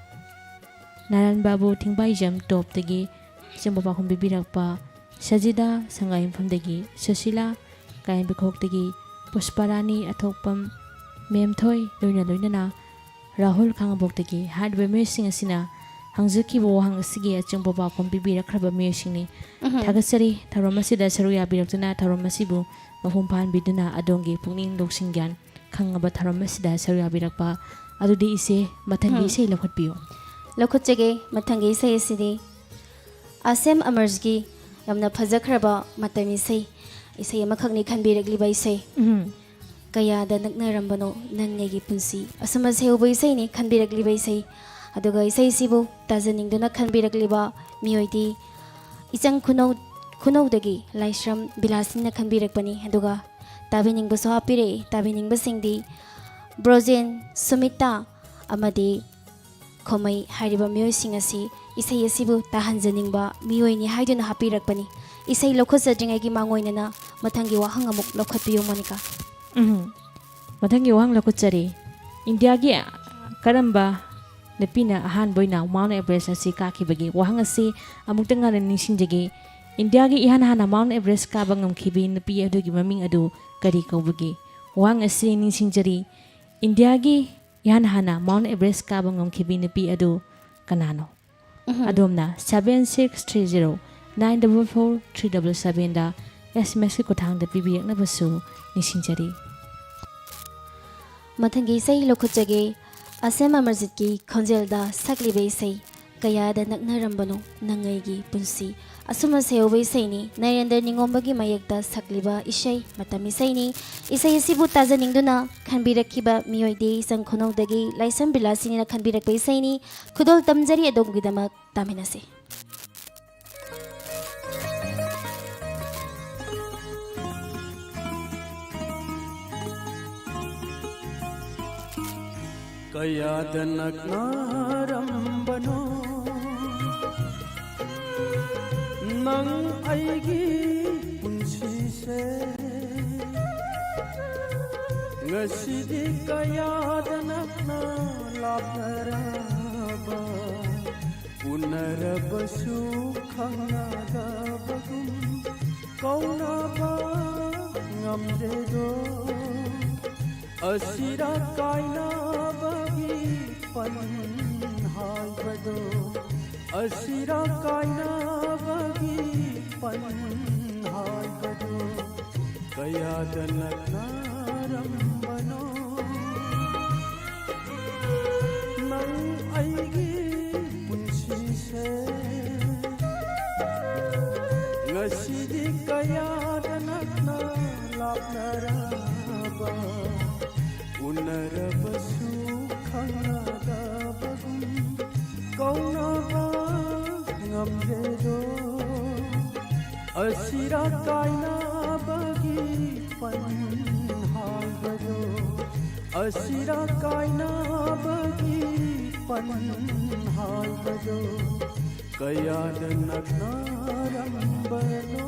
ꯅꯥꯔꯥꯌꯟ ꯕꯥꯕꯨ ꯊꯤꯡꯕꯥꯏꯖꯝ ꯇꯣꯞꯇꯒꯤ ꯑꯆꯨꯝꯕ ꯄꯥꯎꯈꯨꯝ ꯄꯤꯕꯤꯔꯛꯄ ꯁꯖꯤꯗꯥ ꯁꯉꯥꯏꯌꯨꯝꯐꯝꯗꯒꯤ ꯁꯨꯁꯤꯂꯥ ꯀꯥꯌꯦꯝꯕꯤꯈꯣꯛꯇꯒꯤ ꯄꯨꯁꯄꯥꯔꯥꯅꯤ ꯑꯊꯣꯛꯄꯝ ꯃꯦꯝꯊꯣꯏ ꯂꯣꯏꯅ ꯂꯣꯏꯅꯅ ꯔꯥꯍꯨꯜ ꯈꯥꯉꯕꯣꯛꯇꯒꯤ ꯍꯥꯏꯔꯤꯕ ꯃꯤꯑꯣꯏꯁꯤꯡ ꯑꯁꯤꯅ ꯍꯪꯖꯈꯤꯕ ꯋꯥꯍꯪ ꯑꯁꯤꯒꯤ ꯑꯆꯨꯝꯕ ꯄꯥꯎꯈꯨꯝ ꯄꯤꯕꯤꯔꯛꯈ꯭ꯔꯕ ꯃꯤꯑꯣꯏꯁꯤꯡꯅꯤ꯫ ꯎꯝꯍꯨꯝ꯫ ꯊꯥꯒꯠꯆꯔꯤ꯫ ꯊꯧꯔꯝ ꯑꯁꯤꯗ ꯁꯔꯨꯛ ꯌꯥꯕꯤꯔꯛꯇꯨꯅ ꯊꯧꯔꯝ ꯑꯁꯤꯕꯨ ꯃꯄꯨꯡ ꯐꯥꯍꯟꯕꯤꯗꯨꯅ ꯑꯗꯣꯝꯒꯤ ꯄꯨꯛꯅꯤꯡ ꯂꯧꯁꯤꯡ ꯒ꯭ꯌꯥꯟ ꯈꯪꯉꯕ ꯊꯧꯔꯝ ꯑꯁꯤꯗ ꯁꯔꯨꯛ ꯌꯥꯕꯤꯔꯛꯄ ꯑꯗꯨꯗꯤ ꯏꯆꯦ, ꯃꯊꯪꯒꯤ ꯎꯝ꯫ ꯏꯁꯩ ꯂꯧꯈꯠꯄꯤꯌꯨ꯫ ꯂꯧꯈꯠꯆꯒꯦ꯫ ꯃꯊꯪꯒꯤ ꯏꯁꯩ ꯑꯁꯤꯗꯤ ꯑꯁꯦꯝ ꯑꯃꯔꯁꯀꯤ ꯌꯥꯝꯅ ꯐꯖꯈ꯭ꯔꯕ ꯃꯇꯝ ꯏꯁꯩ, ꯏꯁꯩ ꯑꯃꯈꯛꯅꯤ ꯈꯟꯕꯤꯔꯛꯂꯤꯕ ꯏꯁꯩ꯫ ꯎꯝ꯫ ꯀꯌꯥꯗ ꯅꯛꯅꯔꯝꯕꯅꯣ ꯅꯪ ꯑꯩꯒꯤ ꯄꯨꯟꯁꯤ꯫ ꯑꯁꯨꯝ ꯑꯁꯦꯡꯕ ꯏꯁꯩꯅꯤ ꯈꯟꯕꯤꯔꯛꯂꯤꯕ ꯏꯁꯩ꯫ ꯑꯗꯨꯒ ꯏꯁꯩꯁꯤꯕꯨ ꯇꯥꯖꯅꯤꯡꯗꯨꯅ ꯈꯟꯕꯤꯔꯛꯂꯤꯕ ꯃꯤꯑꯣꯏꯗꯤ ꯏꯆꯪ ꯈꯨꯅꯧ, ꯈꯨꯅꯧꯗꯒꯤ ꯂꯥꯏꯁ꯭ꯔꯝ ꯕꯤꯂꯥꯁꯤꯅꯤꯅ ꯈꯟꯕꯤꯔꯛꯄꯅꯤ꯫ ꯑꯗꯨꯒ ꯇꯥꯕꯤꯅꯤꯡꯕꯁꯨ ꯍꯥꯞꯄꯤꯔꯛꯏ꯫ ꯇꯥꯕꯤꯅꯤꯡꯕꯁꯤꯡꯗꯤ ꯕ꯭ꯔꯣꯖꯦꯟ, ꯁꯨꯃꯤꯇꯥ ꯑꯃꯗꯤ ꯈꯣꯃꯩ ꯍꯥꯏꯔꯤꯕ ꯃꯤꯑꯣꯏꯁꯤꯡ ꯑꯁꯤ ꯏꯁꯩ ꯑꯁꯤꯕꯨ ꯇꯥꯍꯟꯖꯅꯤꯡꯕ ꯃꯤꯑꯣꯏꯅꯤ ꯍꯥꯏꯗꯨꯅ ꯍꯥꯞꯄꯤꯔꯛꯄꯅꯤ꯫ ꯏꯁꯩ ꯂꯧꯈꯠꯆꯗ꯭ꯔꯤꯉꯩꯒꯤ ꯃꯥꯡꯑꯣꯏꯅꯅ ꯃꯊꯪꯒꯤ ꯋꯥꯍꯪ ꯑꯃꯨꯛ ꯂꯧꯈꯠꯄꯤꯌꯨ, ꯃꯣꯅꯤꯀꯥ꯫ ꯎꯝ꯫ ꯃꯊꯪꯒꯤ ꯋꯥꯍꯪ ꯂꯧꯈꯠꯆꯔꯤ꯫ ꯏꯟꯗꯤꯌꯥꯒꯤ ꯀꯔꯝꯕ ꯅꯨꯄꯤꯅ ꯑꯍꯥꯟꯕ ꯑꯣꯏꯅ ꯃꯥꯎꯟ ꯑꯦꯚꯔꯦꯁ ꯑꯁꯤ ꯀꯥꯈꯤꯕꯒꯦ? ꯋꯥꯍꯪ ꯑꯁꯤ ꯑꯃꯨꯛꯇꯪ ꯍꯟꯅ ꯅꯤꯡꯁꯤꯡꯖꯒꯦ꯫ ꯏꯟꯗꯤꯌꯥꯒꯤ ꯏꯍꯥꯟ ꯍꯥꯟꯅ ꯃꯥꯎꯟ ꯑꯦꯚꯔꯦꯁ ꯀꯥꯕ ꯉꯝꯈꯤꯕꯤ ꯅꯨꯄꯤ ꯑꯗꯨꯒꯤ ꯃꯃꯤꯡ ꯑꯗꯨ ꯀꯔꯤ ꯀꯧꯕꯒꯦ? ꯋꯥꯍꯪ ꯑꯁꯤ ꯅꯤꯡꯁꯤꯡꯖꯔꯤ꯫ ꯏꯟꯗꯤꯌꯥꯒꯤ ꯏꯍꯥꯟ ꯍꯥꯟꯅ ꯃꯥꯎꯟ ꯑꯦꯚꯔꯦꯁ ꯀꯥꯕ ꯉꯝꯈꯤꯕꯤ ꯅꯨꯄꯤ ꯑꯗꯨ ꯀꯅꯥꯅꯣ? ꯎꯝꯍꯨꯝ꯫ ꯑꯗꯣꯝꯅ seven six three zero nine double four three double sevenꯗ ꯑꯦꯁ ꯑꯦꯝ ꯑꯦꯁꯀꯤ ꯈꯨꯠꯊꯥꯡꯗ ꯄꯤꯕꯤꯔꯛꯅꯕꯁꯨ ꯅꯤꯡꯁꯤꯡꯖꯔꯤ꯫ ꯃꯊꯪꯒꯤ ꯏꯁꯩ ꯂꯧꯈꯠꯆꯒꯦ꯫ ꯑꯁꯦꯝ ꯑꯃꯔꯖꯤꯠꯀꯤ ꯈꯣꯟꯖꯦꯜꯗ ꯁꯛꯂꯤꯕ ꯏꯁꯩ ꯀꯌꯥꯗ ꯅꯛꯅꯔꯝꯕꯅꯣ ꯅꯪ ꯑꯩꯒꯤ ꯄꯨꯟꯁꯤ꯫ ꯑꯁꯨꯝꯅ ꯁꯩꯍꯧꯕ ꯏꯁꯩꯅꯤ꯫ ꯅꯔꯦꯟꯗ꯭ꯔ ꯅꯤꯉꯣꯝꯕꯒꯤ ꯃꯌꯦꯛꯇ ꯁꯛꯂꯤꯕ ꯏꯁꯩ, ꯃꯇꯝ ꯏꯁꯩꯅꯤ꯫ ꯏꯁꯩ ꯑꯁꯤꯕꯨ ꯇꯥꯖꯅꯤꯡꯗꯨꯅ ꯈꯟꯕꯤꯔꯛꯈꯤꯕ ꯃꯤꯑꯣꯏꯗꯤ ꯏꯆꯪ ꯈꯨꯅꯧꯗꯒꯤ ꯂꯥꯏꯁ꯭ꯔꯝ ꯕꯤꯂꯥꯁꯤꯅꯤꯅ ꯈꯟꯕꯤꯔꯛꯄ ꯏꯁꯩꯅꯤ꯫ ꯈꯨꯗꯣꯜ ꯇꯝꯖꯔꯤ ꯑꯗꯣꯝꯒꯤꯗꯃꯛ꯫ ꯇꯥꯃꯤꯟꯅꯁꯤ꯫ ꯀꯌꯥꯗ ꯅꯛꯅꯔꯝꯕꯅꯣ ꯅꯪ ꯑꯩꯒꯤ ꯄꯨꯟꯁꯤꯁꯦ꯫ ꯉꯁꯤꯗꯤ ꯀꯌꯥꯗ ꯅꯛꯅ ꯂꯥꯞꯅꯔꯕ, ꯎꯅꯔꯕꯁꯨ ꯈꯪꯅꯗꯕꯒꯨꯝ ꯀꯧꯅꯕ ꯉꯝꯗꯦꯗꯣ꯫ ꯑꯁꯤꯔ ꯀꯥꯏꯅꯕꯒꯤ ꯄꯟ ꯍꯥꯏꯕꯗꯣ, ꯑꯁꯤꯔ ꯀꯥꯏꯅꯕꯒꯤ ꯄꯟ ꯍꯥꯏꯕꯗꯣ, ꯀꯌꯥꯗ ꯅꯛꯅꯔꯝꯕꯅꯣ ꯅꯪ ꯑꯩꯒꯤ ꯄꯨꯟꯁꯤꯁꯦ꯫ ꯉꯁꯤꯗꯤ ꯀꯌꯥꯗ ꯅꯛꯅ ꯂꯥꯞꯅꯔꯕ, ꯎꯅꯔꯕꯁꯨ ꯈꯪꯅꯗꯕꯒꯨꯝ ꯀꯧꯅꯕ ꯉꯝꯗꯦꯗꯣ꯫ ꯑꯁꯤꯔ ꯀꯥꯏꯅꯕꯒꯤ ꯄꯟ ꯍꯥꯏꯕꯗꯣ, ꯑꯁꯤꯔ ꯀꯥꯏꯅꯕꯒꯤ ꯄꯟ ꯍꯥꯏꯕꯗꯣ, ꯀꯌꯥꯗ ꯅꯛꯅꯔꯝꯕꯅꯣ꯫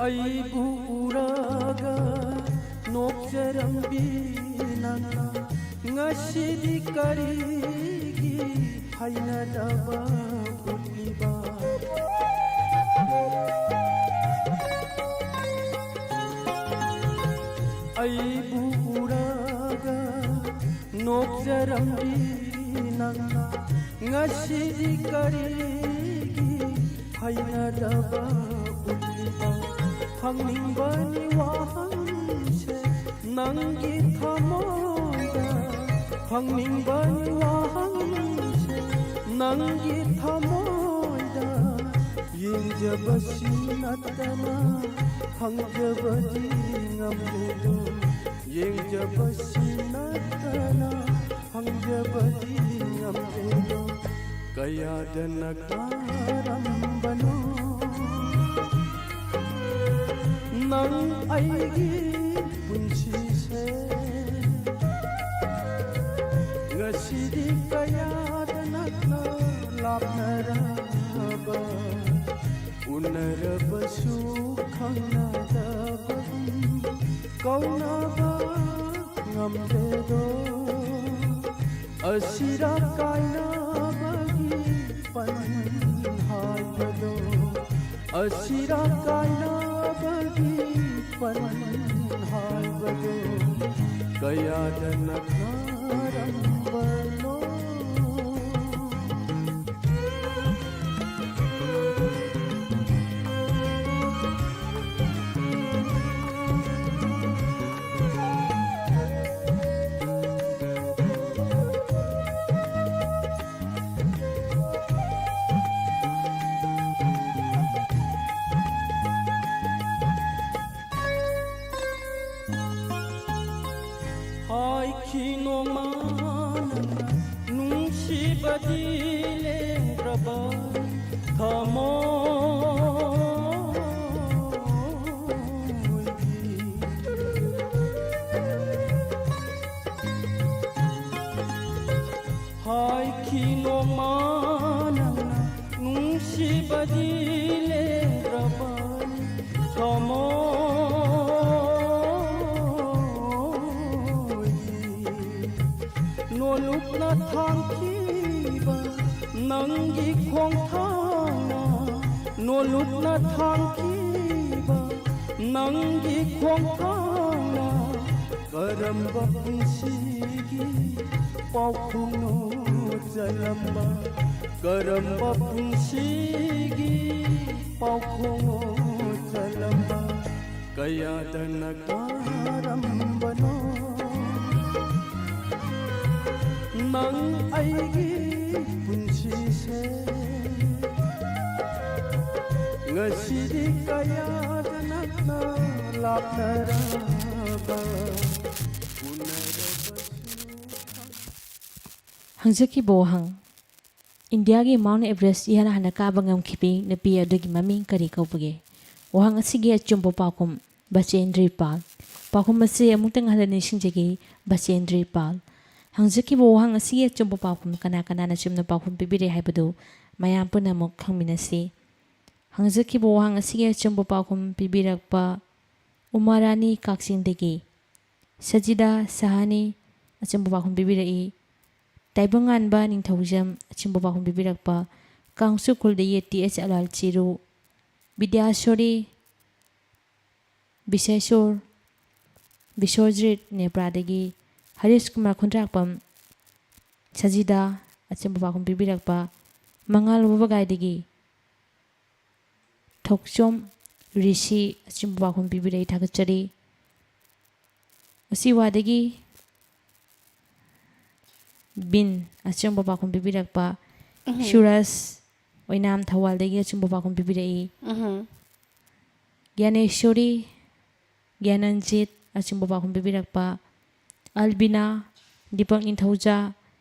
ꯑꯩꯕꯨ ꯎꯔꯒ ꯅꯣꯛꯆꯔꯝꯕꯤ ꯅꯪꯅ ꯉꯁꯤꯗꯤ ꯀꯔꯤꯒꯤ ꯍꯩꯅꯗꯕ ꯎꯠꯂꯤꯕ? ꯑꯩꯕꯨ ꯎꯔꯒ ꯅꯣꯛꯆꯔꯝꯕꯤ ꯅꯪꯅ ꯉꯁꯤꯗꯤ ꯀꯔꯤꯒꯤ ꯍꯩꯅꯗꯕ ꯎꯠꯂꯤꯕ? ꯍꯪꯅꯤꯡꯕꯅꯤ ꯋꯥꯍꯪꯁꯦ ꯅꯪꯒꯤ ꯊꯃꯣꯏꯗ, ꯍꯪꯅꯤꯡꯕꯅꯤ ꯋꯥꯍꯪꯁꯦ ꯅꯪꯒꯤ ꯊꯃꯣꯏꯗ꯫ ꯌꯦꯡꯖꯕꯁꯤ ꯅꯠꯇꯅ ꯍꯪꯖꯕꯗꯤ ꯉꯝꯗꯦꯗꯣ, ꯌꯦꯡꯖꯕꯁꯤ ꯅꯠꯇꯅ ꯍꯪꯖꯕꯗꯤ ꯉꯝꯗꯦꯗꯣ꯫ ꯀꯌꯥꯗ ꯅꯛꯅꯔꯝꯕꯅꯣ ꯅꯪ ꯑꯩꯒꯤ ꯄꯨꯟꯁꯤꯁꯦ꯫ ꯉꯁꯤꯗꯤ ꯀꯌꯥꯗ ꯅꯛꯅ ꯂꯥꯞꯅꯔꯕ, ꯎꯅꯔꯕꯁꯨ ꯈꯪꯅꯗꯕꯒꯨꯝ ꯀꯧꯅꯕ ꯉꯝꯗꯦꯗꯣ꯫ ꯑꯁꯤꯔ ꯀꯥꯏꯅꯕꯒꯤ ꯄꯟ ꯍꯥꯏꯕꯗꯣ, ꯑꯁꯤꯔ ꯀꯥꯏꯅꯕꯒꯤ ꯄꯟ ꯍꯥꯏꯕꯗꯣ, ꯀꯌꯥꯗ ꯅꯛꯅꯔꯝꯕꯅꯣ꯫ ꯅꯨꯡꯁꯤꯕꯗꯤ ꯂꯦꯡꯗ꯭ꯔꯕ ꯊꯃꯣꯏꯒꯤ ꯍꯥꯏꯈꯤ ꯅꯣꯡꯃ ꯅꯪꯅ ꯅꯨꯡꯁꯤꯕꯗꯤ ꯂꯦꯡꯗ꯭ꯔꯕ ꯊꯃꯣꯏꯒꯤ ꯅꯣꯂꯨꯛꯅ ꯊꯥꯡꯈꯤꯕ ꯅꯪꯒꯤ ꯈꯣꯡꯊꯥꯡꯅ ꯅꯣꯂꯨꯛꯅ ꯊꯥꯡꯈꯤꯕ ꯅꯪꯒꯤ ꯈꯣꯡꯊꯥꯡꯅ ꯀꯔꯝꯕ ꯄꯨꯟꯁꯤꯒꯤ ꯄꯥꯎꯈꯣꯡꯅꯣ ꯆꯜꯂꯝꯕ ꯀꯔꯝꯕ ꯄꯨꯟꯁꯤꯒꯤ ꯄꯥꯎꯈꯣꯡꯅꯣ ꯆꯜꯂꯝꯕ ꯀꯌꯥꯗꯅ ꯀꯥꯔꯝꯕꯅꯣ ꯅꯪ ꯑꯩꯒꯤ ꯄꯨꯟꯁꯤꯁꯦ ꯉꯁꯤꯗꯤ ꯀꯌꯥꯗ ꯅꯛꯅ ꯂꯥꯞꯅꯔꯕ ꯎꯅꯔꯕꯁꯨ ꯈꯪ- ꯍꯪꯖꯈꯤꯕ ꯋꯥꯍꯪ, ꯏꯟꯗꯤꯌꯥꯒꯤ ꯃꯥꯎꯟ ꯑꯦꯚꯔꯦꯁ ꯏꯍꯥꯟ ꯍꯥꯟꯅ ꯀꯥꯕ ꯉꯝꯈꯤꯕꯤ ꯅꯨꯄꯤ ꯑꯗꯨꯒꯤ ꯃꯃꯤꯡ ꯀꯔꯤ ꯀꯧꯕꯒꯦ? ꯋꯥꯍꯪ ꯑꯁꯤꯒꯤ ꯑꯆꯨꯝꯕ ꯄꯥꯎꯈꯨꯝ, ꯕꯆꯦꯟꯗ꯭ꯔꯤ ꯄꯥꯜ꯫ ꯄꯥꯎꯈꯨꯝ ꯑꯁꯤ ꯑꯃꯨꯛꯇꯪ ꯍꯟꯅ ꯅꯤꯡꯁꯤꯡꯖꯒꯦ, ꯕꯆꯦꯟꯗ꯭ꯔꯤ ꯄꯥꯜ꯫ ꯍꯪꯖꯈꯤꯕ ꯋꯥꯍꯪ ꯑꯁꯤꯒꯤ ꯑꯆꯨꯝꯕ ꯄꯥꯎꯈꯨꯝ ꯀꯅꯥ ꯀꯅꯥꯅ ꯆꯨꯝꯅ ꯄꯥꯎꯈꯨꯝ ꯄꯤꯕꯤꯔꯦ ꯍꯥꯏꯕꯗꯨ ꯃꯌꯥꯝ ꯄꯨꯝꯅꯃꯛ ꯈꯪꯃꯤꯟꯅꯁꯤ꯫ ꯍꯪꯖꯈꯤꯕ ꯋꯥꯍꯪ ꯑꯁꯤꯒꯤ ꯑꯆꯨꯝꯕ ꯄꯥꯎꯈꯨꯝ ꯄꯤꯕꯤꯔꯛꯄ ꯎꯃꯥꯔꯥꯅꯤ ꯀꯛꯆꯤꯡꯗꯒꯤ, ꯁꯖꯤꯗꯥ ꯁꯍꯥꯅꯤ ꯑꯆꯨꯝꯕ ꯄꯥꯎꯈꯨꯝ ꯄꯤꯕꯤꯔꯛꯏ꯫ ꯇꯥꯏꯕꯪꯉꯥꯟꯕ ꯅꯤꯡꯊꯧꯖꯝ ꯑꯆꯨꯝꯕ ꯄꯥꯎꯈꯨꯝ ꯄꯤꯕꯤꯔꯛꯄ, ꯀꯥꯡꯁꯨ ꯈꯨꯜꯗꯒꯤ ꯇꯤ ꯑꯦꯆ ꯑꯂꯥꯜ ꯆꯤꯔꯨ, ꯕꯤꯗ꯭ꯌꯥꯁꯣꯔꯤ, ꯕꯤꯁꯦꯁꯣꯔ, ꯕꯤꯁꯣꯔꯖꯤꯠ ꯅꯦꯄ꯭ꯔꯥꯗꯒꯤ, ꯍꯔꯤꯁ ꯀꯨꯃꯥꯔ ꯈꯨꯟꯗ꯭ꯔꯥꯛꯄꯝ, ꯁꯖꯤꯗꯥ ꯑꯆꯨꯝꯕ ꯄꯥꯎꯈꯨꯝ ꯄꯤꯕꯤꯔꯛꯄ, ꯃꯉꯥꯜ ꯋꯥꯕꯒꯥꯏꯗꯒꯤ ꯊꯣꯛꯆꯣꯝ ꯔꯤꯁꯤ ꯑꯆꯨꯝꯕ ꯄꯥꯎꯈꯨꯝ ꯄꯤꯕꯤꯔꯛꯏ, ꯊꯥꯒꯠꯆꯔꯤ꯫ ꯎꯆꯤꯋꯥꯗꯒꯤ ꯕꯤꯟ ꯑꯆꯨꯝꯕ ꯄꯥꯎꯈꯨꯝ ꯄꯤꯕꯤꯔꯛꯄ, ꯎꯝꯍꯨꯝ꯫ ꯁꯨꯔꯖ ꯑꯣꯏꯅꯥꯝ ꯊꯧꯕꯥꯜꯗꯒꯤ ꯑꯆꯨꯝꯕ ꯄꯥꯎꯈꯨꯝ ꯄꯤꯕꯤꯔꯛꯏ꯫ ꯎꯝꯍꯨꯝ꯫ ꯒ꯭ꯌꯥꯅꯦꯁꯣꯔꯤ, ꯒ꯭ꯌꯥꯅꯟꯖꯤꯠ ꯑꯆꯨꯝꯕ ꯄꯥꯎꯈꯨꯝ ꯄꯤꯕꯤꯔꯛꯄ, ꯑꯜꯕꯤꯅꯥ, ꯗꯤꯄꯛ ꯅꯤꯡꯊꯧꯖꯥ,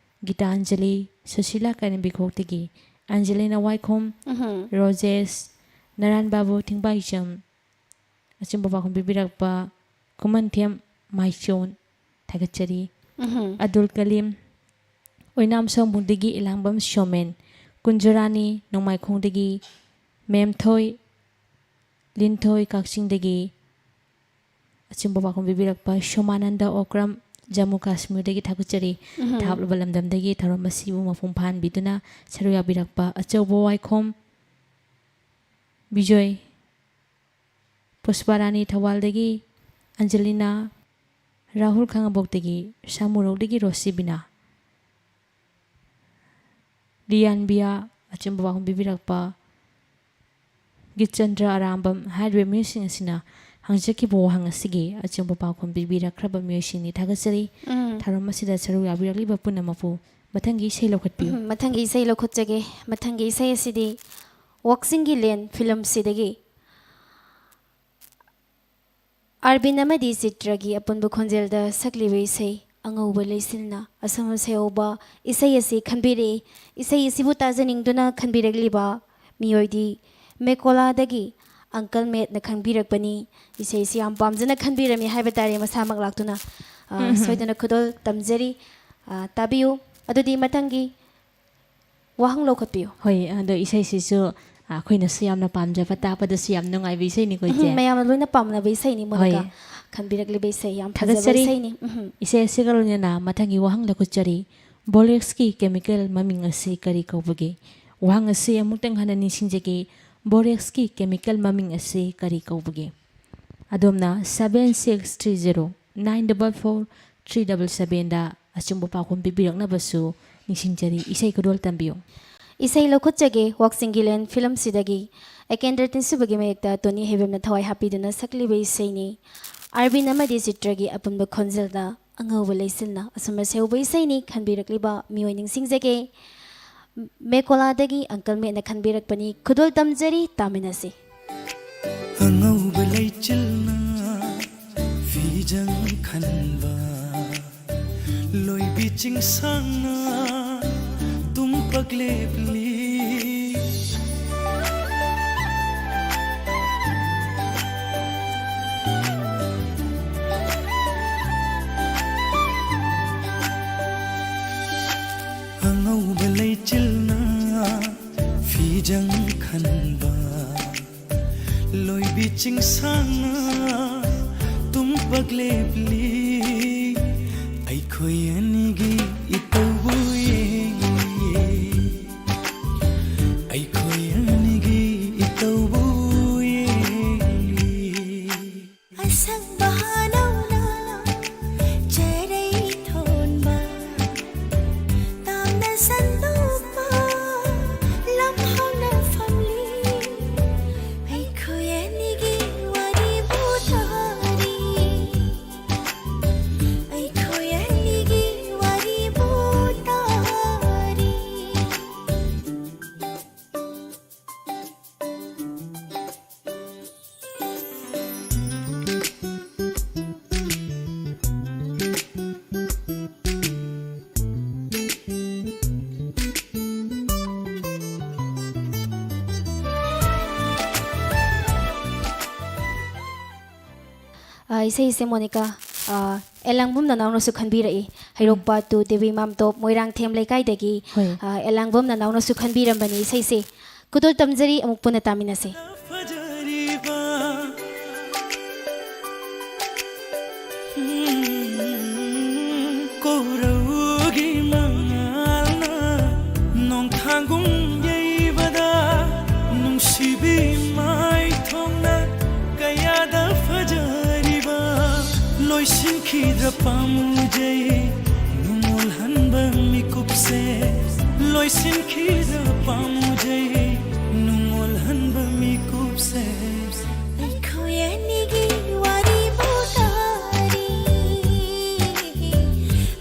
ꯒꯤꯇꯥꯟꯖꯂꯤ, ꯁꯨꯁꯤꯂꯥ ꯀꯥꯏꯔꯦꯝꯕꯤꯈꯣꯛꯇꯒꯤ, ꯑꯟꯖꯂꯤꯅꯥ ꯋꯥꯏꯈꯣꯝ, ꯎꯝꯍꯨꯝ꯫ ꯔꯣꯖꯦꯁ, ꯅꯔꯥꯟ ꯕꯥꯕꯨ ꯊꯤꯡꯕꯥꯏꯖꯝ, ꯑꯆꯨꯝꯕ ꯄꯥꯎꯈꯨꯝ ꯄꯤꯕꯤꯔꯛꯄ ꯈꯨꯃꯟꯊꯦꯝ ꯃꯥꯏꯆꯣꯟ, ꯊꯥꯒꯠꯆꯔꯤ꯫ ꯎꯝꯍꯨꯝ꯫ ꯑꯕꯗꯨꯜ ꯀꯂꯤꯝ, ꯑꯣꯏꯅꯥꯝ ꯁꯣꯝꯕꯨꯡꯗꯒꯤ ꯏꯂꯥꯡꯕꯝ ꯁꯣꯃꯦꯟ, ꯀꯨꯟꯖꯔꯥꯅꯤ ꯅꯣꯡꯃꯥꯏꯈꯣꯡꯗꯒꯤ ꯃꯦꯝꯊꯣꯏ, ꯂꯤꯟꯊꯣꯏ ꯀꯛꯆꯤꯡꯗꯒꯤ ꯑꯆꯨꯝꯕ ꯄꯥꯎꯈꯨꯝ ꯄꯤꯕꯤꯔꯛꯄ ꯁꯣꯃꯥꯅꯟꯗ ꯑꯣꯀ꯭ꯔꯝ, ꯖꯝꯃꯨ ꯀꯥꯁꯃꯤꯔꯗꯒꯤ ꯊꯥꯒꯠꯆꯔꯤ꯫ ꯎꯝꯍꯨꯝ꯫ ꯊꯥꯞꯂꯕ ꯂꯝꯗꯝꯗꯒꯤ ꯊꯧꯔꯝ ꯑꯁꯤꯕꯨ ꯃꯄꯨꯡ ꯐꯥꯍꯟꯕꯤꯗꯨꯅ ꯁꯔꯨꯛ ꯌꯥꯕꯤꯔꯛꯄ ꯑꯆꯧꯕ ꯋꯥꯏꯈꯣꯝ ꯕꯤꯖꯣꯏ, ꯄꯨꯁꯄꯥꯔꯥꯅꯤ ꯊꯧꯕꯥꯜꯗꯒꯤ, ꯑꯟꯖꯂꯤꯅꯥ, ꯔꯥꯍꯨꯜ ꯈꯥꯉꯕꯣꯛꯇꯒꯤ, ꯁꯥꯃꯨꯔꯧꯗꯒꯤ ꯔꯣꯁꯤꯕꯤꯅꯥ, ꯂꯤꯌꯥꯟꯕꯤꯌꯥ, ꯑꯆꯨꯝꯕ ꯄꯥꯎꯈꯨꯝ ꯄꯤꯕꯤꯔꯛꯄ ꯒꯤꯠꯆꯟꯗ꯭ꯔ ꯑꯔꯥꯝꯕꯝ ꯍꯥꯏꯔꯤꯕ ꯃꯤꯑꯣꯏꯁꯤꯡ ꯑꯁꯤꯅ ꯍꯪꯖꯈꯤꯕ ꯋꯥꯍꯪ ꯑꯁꯤꯒꯤ ꯑꯆꯨꯝꯕ ꯄꯥꯎꯈꯨꯝ ꯄꯤꯕꯤꯔꯛꯈ꯭ꯔꯕ ꯃꯤꯑꯣꯏꯁꯤꯡꯅꯤ꯫ ꯊꯥꯒꯠꯆꯔꯤ꯫ ꯎꯝ꯫ ꯊꯧꯔꯝ ꯑꯁꯤꯗ ꯁꯔꯨꯛ ꯌꯥꯕꯤꯔꯛꯂꯤꯕ ꯄꯨꯝꯅꯃꯛꯄꯨ ꯃꯊꯪꯒꯤ ꯏꯁꯩ ꯂꯧꯈꯠꯄꯤꯌꯨ꯫ ꯎꯝ, ꯃꯊꯪꯒꯤ ꯏꯁꯩ ꯂꯧꯈꯠꯆꯒꯦ꯫ ꯃꯊꯪꯒꯤ ꯏꯁꯩ ꯑꯁꯤꯗꯤ ꯋꯥꯛꯆꯤꯡꯒꯤ ꯂꯦꯟ ꯐꯤꯂꯝꯁꯤꯗꯒꯤ ꯑꯥꯔꯕꯤꯟ ꯑꯃꯗꯤ ꯆꯤꯇ꯭ꯔꯒꯤ ꯑꯄꯨꯟꯕ ꯈꯣꯟꯖꯦꯜꯗ ꯁꯛꯂꯤꯕ ꯏꯁꯩ ꯑꯉꯧꯕ ꯂꯩꯆꯤꯜꯅ ꯑꯁꯨꯝ ꯑꯁꯦ ꯍꯧꯕ ꯏꯁꯩ ꯑꯁꯤ ꯈꯟꯕꯤꯔꯛꯏ꯫ ꯏꯁꯩ ꯑꯁꯤꯕꯨ ꯇꯥꯖꯅꯤꯡꯗꯨꯅ ꯈꯟꯕꯤꯔꯛꯂꯤꯕ ꯃꯤꯑꯣꯏꯗꯤ ꯃꯦꯀꯣꯂꯥꯗꯒꯤ ꯑꯪꯀꯜ ꯃꯦꯠꯅ ꯈꯟꯕꯤꯔꯛꯄꯅꯤ꯫ ꯏꯁꯩꯁꯤ ꯌꯥꯝ ꯄꯥꯝꯖꯅ ꯈꯟꯕꯤꯔꯝꯃꯤ ꯍꯥꯏꯕ ꯇꯥꯔꯦ, ꯃꯁꯥꯃꯛ ꯂꯥꯛꯇꯨꯅ꯫ ꯑ, ꯎꯝ꯫ ꯁꯣꯏꯗꯅ ꯈꯨꯗꯣꯜ ꯇꯝꯖꯔꯤ꯫ ꯑ, ꯇꯥꯕꯤꯌꯨ꯫ ꯑꯗꯨꯗꯤ ꯃꯊꯪꯒꯤ ꯋꯥꯍꯪ ꯂꯧꯈꯠꯄꯤꯌꯨ꯫ ꯍꯣꯏ, ꯑꯗꯣ ꯏꯁꯩꯁꯤꯁꯨ, ꯑ, ꯑꯩꯈꯣꯏꯅꯁꯨ ꯌꯥꯝꯅ ꯄꯥꯝꯖꯕ, ꯇꯥꯕꯗꯁꯨ ꯌꯥꯝ ꯅꯨꯡꯉꯥꯏꯕ ꯏꯁꯩꯅꯤꯀꯣ, ꯏꯆꯦ? ꯎꯝ, ꯃꯌꯥꯝꯅ ꯂꯣꯏꯅ ꯄꯥꯝꯅꯕ ꯏꯁꯩꯅꯤ, ꯃꯣꯅꯤꯀꯥ꯫ ꯍꯣꯏ꯫ ꯈꯟꯕꯤꯔꯛꯂꯤꯕ ꯏꯁꯩ ꯌꯥꯝ ꯐꯖꯕ ꯊꯥꯒꯠꯆꯔꯤ꯫ ꯏꯁꯩꯅꯤ꯫ ꯎꯝ꯫ ꯏꯁꯩ ꯑꯁꯤꯒ ꯂꯣꯏꯅꯅ ꯃꯊꯪꯒꯤ ꯋꯥꯍꯪ ꯂꯧꯈꯠꯆꯔꯤ꯫ ꯕꯣꯔꯦꯛꯁꯀꯤ ꯀꯦꯃꯤꯀꯦꯜ ꯃꯃꯤꯡ ꯑꯁꯤ ꯀꯔꯤ ꯀꯧꯕꯒꯦ? ꯋꯥꯍꯪ ꯑꯁꯤ ꯑꯃꯨꯛꯇꯪ ꯍꯟꯅ ꯅꯤꯡꯁꯤꯡꯖꯒꯦ꯫ ꯕꯣꯔꯦꯛꯁꯀꯤ ꯀꯦꯃꯤꯀꯦꯜ ꯃꯃꯤꯡ ꯑꯁꯤ ꯀꯔꯤ ꯀꯧꯕꯒꯦ? ꯑꯗꯣꯝꯅ seven six three zero nine double four three double sevenꯗ ꯑꯆꯨꯝꯕ ꯄꯥꯎꯈꯨꯝ ꯄꯤꯕꯤꯔꯛꯅꯕꯁꯨ ꯅꯤꯡꯁꯤꯡꯖꯔꯤ꯫ ꯏꯁꯩ ꯈꯨꯗꯣꯜ ꯇꯝꯕꯤꯌꯨ꯫ ꯏꯁꯩ ꯂꯧꯈꯠꯆꯒꯦ, ꯋꯥꯛꯆꯤꯡꯒꯤ ꯂꯦꯟ ꯐꯤꯂꯝꯁꯤꯗꯒꯤ ꯑꯦꯀꯦꯟꯗ꯭ꯔ ꯇꯤꯟꯁꯨꯕꯒꯤ ꯃꯥꯌꯦꯛꯇ ꯇꯣꯅꯤ ꯍꯩꯕꯝꯅ ꯊꯋꯥꯏ ꯍꯥꯞꯄꯤꯗꯨꯅ ꯁꯛꯂꯤꯕ ꯏꯁꯩꯅꯤ꯫ ꯑꯥꯔꯕꯤꯟ ꯑꯃꯗꯤ ꯆꯤꯇ꯭ꯔꯒꯤ ꯑꯄꯨꯟꯕ ꯈꯣꯟꯖꯦꯜꯗ ꯑꯉꯧꯕ ꯂꯩꯆꯤꯜꯅ ꯑꯁꯨꯝ ꯑꯁꯦ ꯍꯧꯕ ꯏꯁꯩꯅꯤ꯫ ꯈꯟꯕꯤꯔꯛꯂꯤꯕ ꯃꯤꯑꯣꯏ ꯅꯤꯡꯁꯤꯡꯖꯒꯦ꯫ ꯃꯦꯀꯣꯂꯥꯗꯒꯤ ꯑꯪꯀꯜ ꯃꯦꯠꯅ ꯈꯟꯕꯤꯔꯛꯄꯅꯤ꯫ ꯈꯨꯗꯣꯜ ꯇꯝꯖꯔꯤ, ꯇꯥꯃꯤꯟꯅꯁꯤ꯫ ꯑꯉꯧꯕ ꯂꯩꯆꯤꯜꯅ ꯐꯤꯖꯪ ꯈꯟꯕ, ꯂꯣꯏꯕꯤ ꯆꯤꯡꯁꯥꯡꯅ ꯇꯨꯝꯄꯛ ꯂꯦꯞꯂꯤ꯫ ꯑꯉꯧꯕ ꯂꯩꯆꯤꯜꯅ ꯐꯤꯖꯪ ꯈꯟꯕ꯫ ꯂꯣꯏꯕꯤ ꯆꯤꯡꯁꯥꯡꯅ ꯇꯨꯝꯄꯛ ꯂꯦꯞꯂꯤ꯫ ꯑꯩꯈꯣꯏ ꯑꯅꯤꯒꯤ ꯏꯇꯧꯕꯨ ꯌꯦꯡꯂꯤ꯫ ꯑꯩꯈꯣꯏ ꯑꯅꯤꯒꯤ ꯏꯇꯧꯕꯨ ꯌꯦꯡꯂꯤ꯫ ꯑꯁꯪꯕ ꯍꯥꯅꯧꯅ ꯆꯦꯔꯩ ꯊꯣꯟꯕ, ꯇꯥꯝꯅ ꯁꯟꯗꯣꯛꯄ ꯂꯝꯍꯥꯡꯅ ꯐꯝꯂꯤ꯫ ꯑꯩꯈꯣꯏ ꯑꯅꯤꯒꯤ ꯋꯥꯔꯤꯕꯨ ꯇꯥꯔꯤ꯫ ꯑꯩꯈꯣꯏ ꯑꯅꯤꯒꯤ ꯋꯥꯔꯤꯕꯨ ꯇꯥꯔꯤ꯫ ꯑ, ꯏꯁꯩꯁꯦ ꯃꯣꯅꯤꯀꯥ, ꯑ, ꯑꯦꯂꯥꯡꯕꯝ ꯅꯅꯥꯎꯅꯁꯨ ꯈꯟꯕꯤꯔꯛꯏ꯫ ꯍꯩꯔꯣꯛꯄꯥꯠ ꯇꯨ ꯗꯦꯕꯤ ꯃꯥꯝꯇꯣꯞ ꯃꯣꯏꯔꯥꯡꯊꯦꯝ ꯂꯩꯀꯥꯏꯗꯒꯤ, ꯍꯣꯏ꯫ ꯑ, ꯑꯦꯂꯥꯡꯕꯝ ꯅꯅꯥꯎꯅꯁꯨ ꯈꯟꯕꯤꯔꯝꯕꯅꯤ ꯏꯁꯩꯁꯦ꯫ ꯈꯨꯗꯣꯜ ꯇꯝꯖꯔꯤ, ꯑꯃꯨꯛ ꯄꯨꯟꯅ ꯇꯥꯃꯤꯟꯅꯁꯤ꯫ ꯐꯖꯔꯤꯕ ꯀꯣꯔꯧꯒꯤ ꯃꯉꯥꯜꯅ ꯅꯣꯡꯊꯥꯡꯒꯨꯝ ꯌꯩꯕꯗ ꯅꯨꯡꯁꯤꯕꯤ ꯃꯥꯏꯊꯣꯡꯅ ꯀꯌꯥꯗ ꯐꯖꯔꯤꯕ ꯂꯣꯏꯁꯤꯟꯈꯤꯗ꯭ꯔ ꯄꯥꯝꯖꯩ ꯅꯨꯡꯉꯣꯜꯍꯟꯕ ꯃꯤꯀꯨꯞꯁꯦ ꯂꯣꯏꯁꯤꯟꯈꯤꯗ꯭ꯔ ꯄꯥꯝꯖꯩ ꯅꯨꯡꯉꯣꯜꯍꯟꯕ ꯃꯤꯀꯨꯞꯁꯦ ꯑꯩꯈꯣꯏ ꯑꯅꯤꯒꯤ ꯋꯥꯔꯤꯕꯨ ꯇꯥꯔꯤ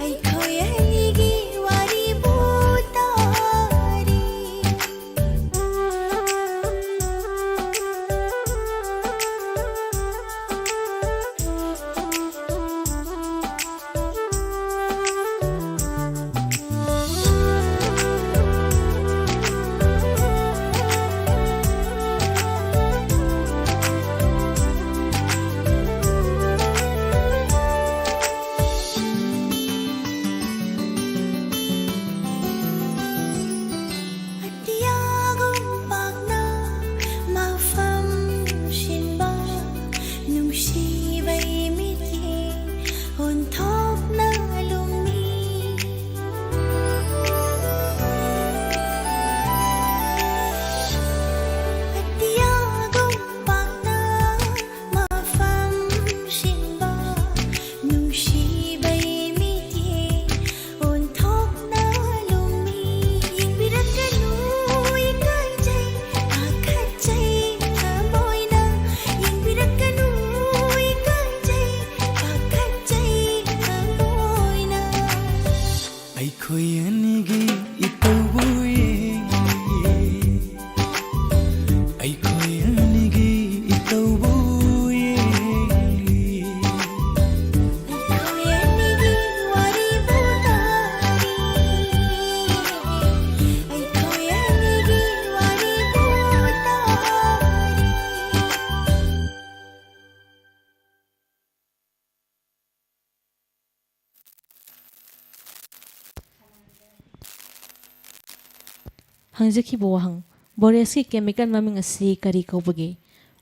ꯑꯩꯈꯣꯏ ꯑꯅꯤꯒꯤ ꯋꯥꯔꯤꯕꯨ ꯇꯥꯔꯤ ꯑꯩꯈꯣꯏ ꯑꯅꯤꯒꯤ ꯏꯇꯧꯕꯨ ꯌꯦꯡꯂꯤ꯫ ꯑꯩꯈꯣꯏ ꯑꯅꯤꯒꯤ ꯏꯇꯧꯕꯨ ꯌꯦꯡꯂꯤ꯫ ꯑꯩꯈꯣꯏ ꯑꯅꯤꯒꯤ ꯋꯥꯔꯤꯕꯨ ꯇꯥꯔꯤ꯫ ꯑꯩꯈꯣꯏ ꯑꯅꯤꯒꯤ ꯋꯥꯔꯤꯕꯨ ꯇꯥꯔꯤ꯫ ꯍꯪꯖꯈꯤꯕ ꯋꯥꯍꯪ: ꯕꯣꯔꯦꯁꯀꯤ ꯀꯦꯃꯤꯀꯦꯜ ꯃꯃꯤꯡ ꯑꯁꯤ ꯀꯔꯤ ꯀꯧꯕꯒꯦ?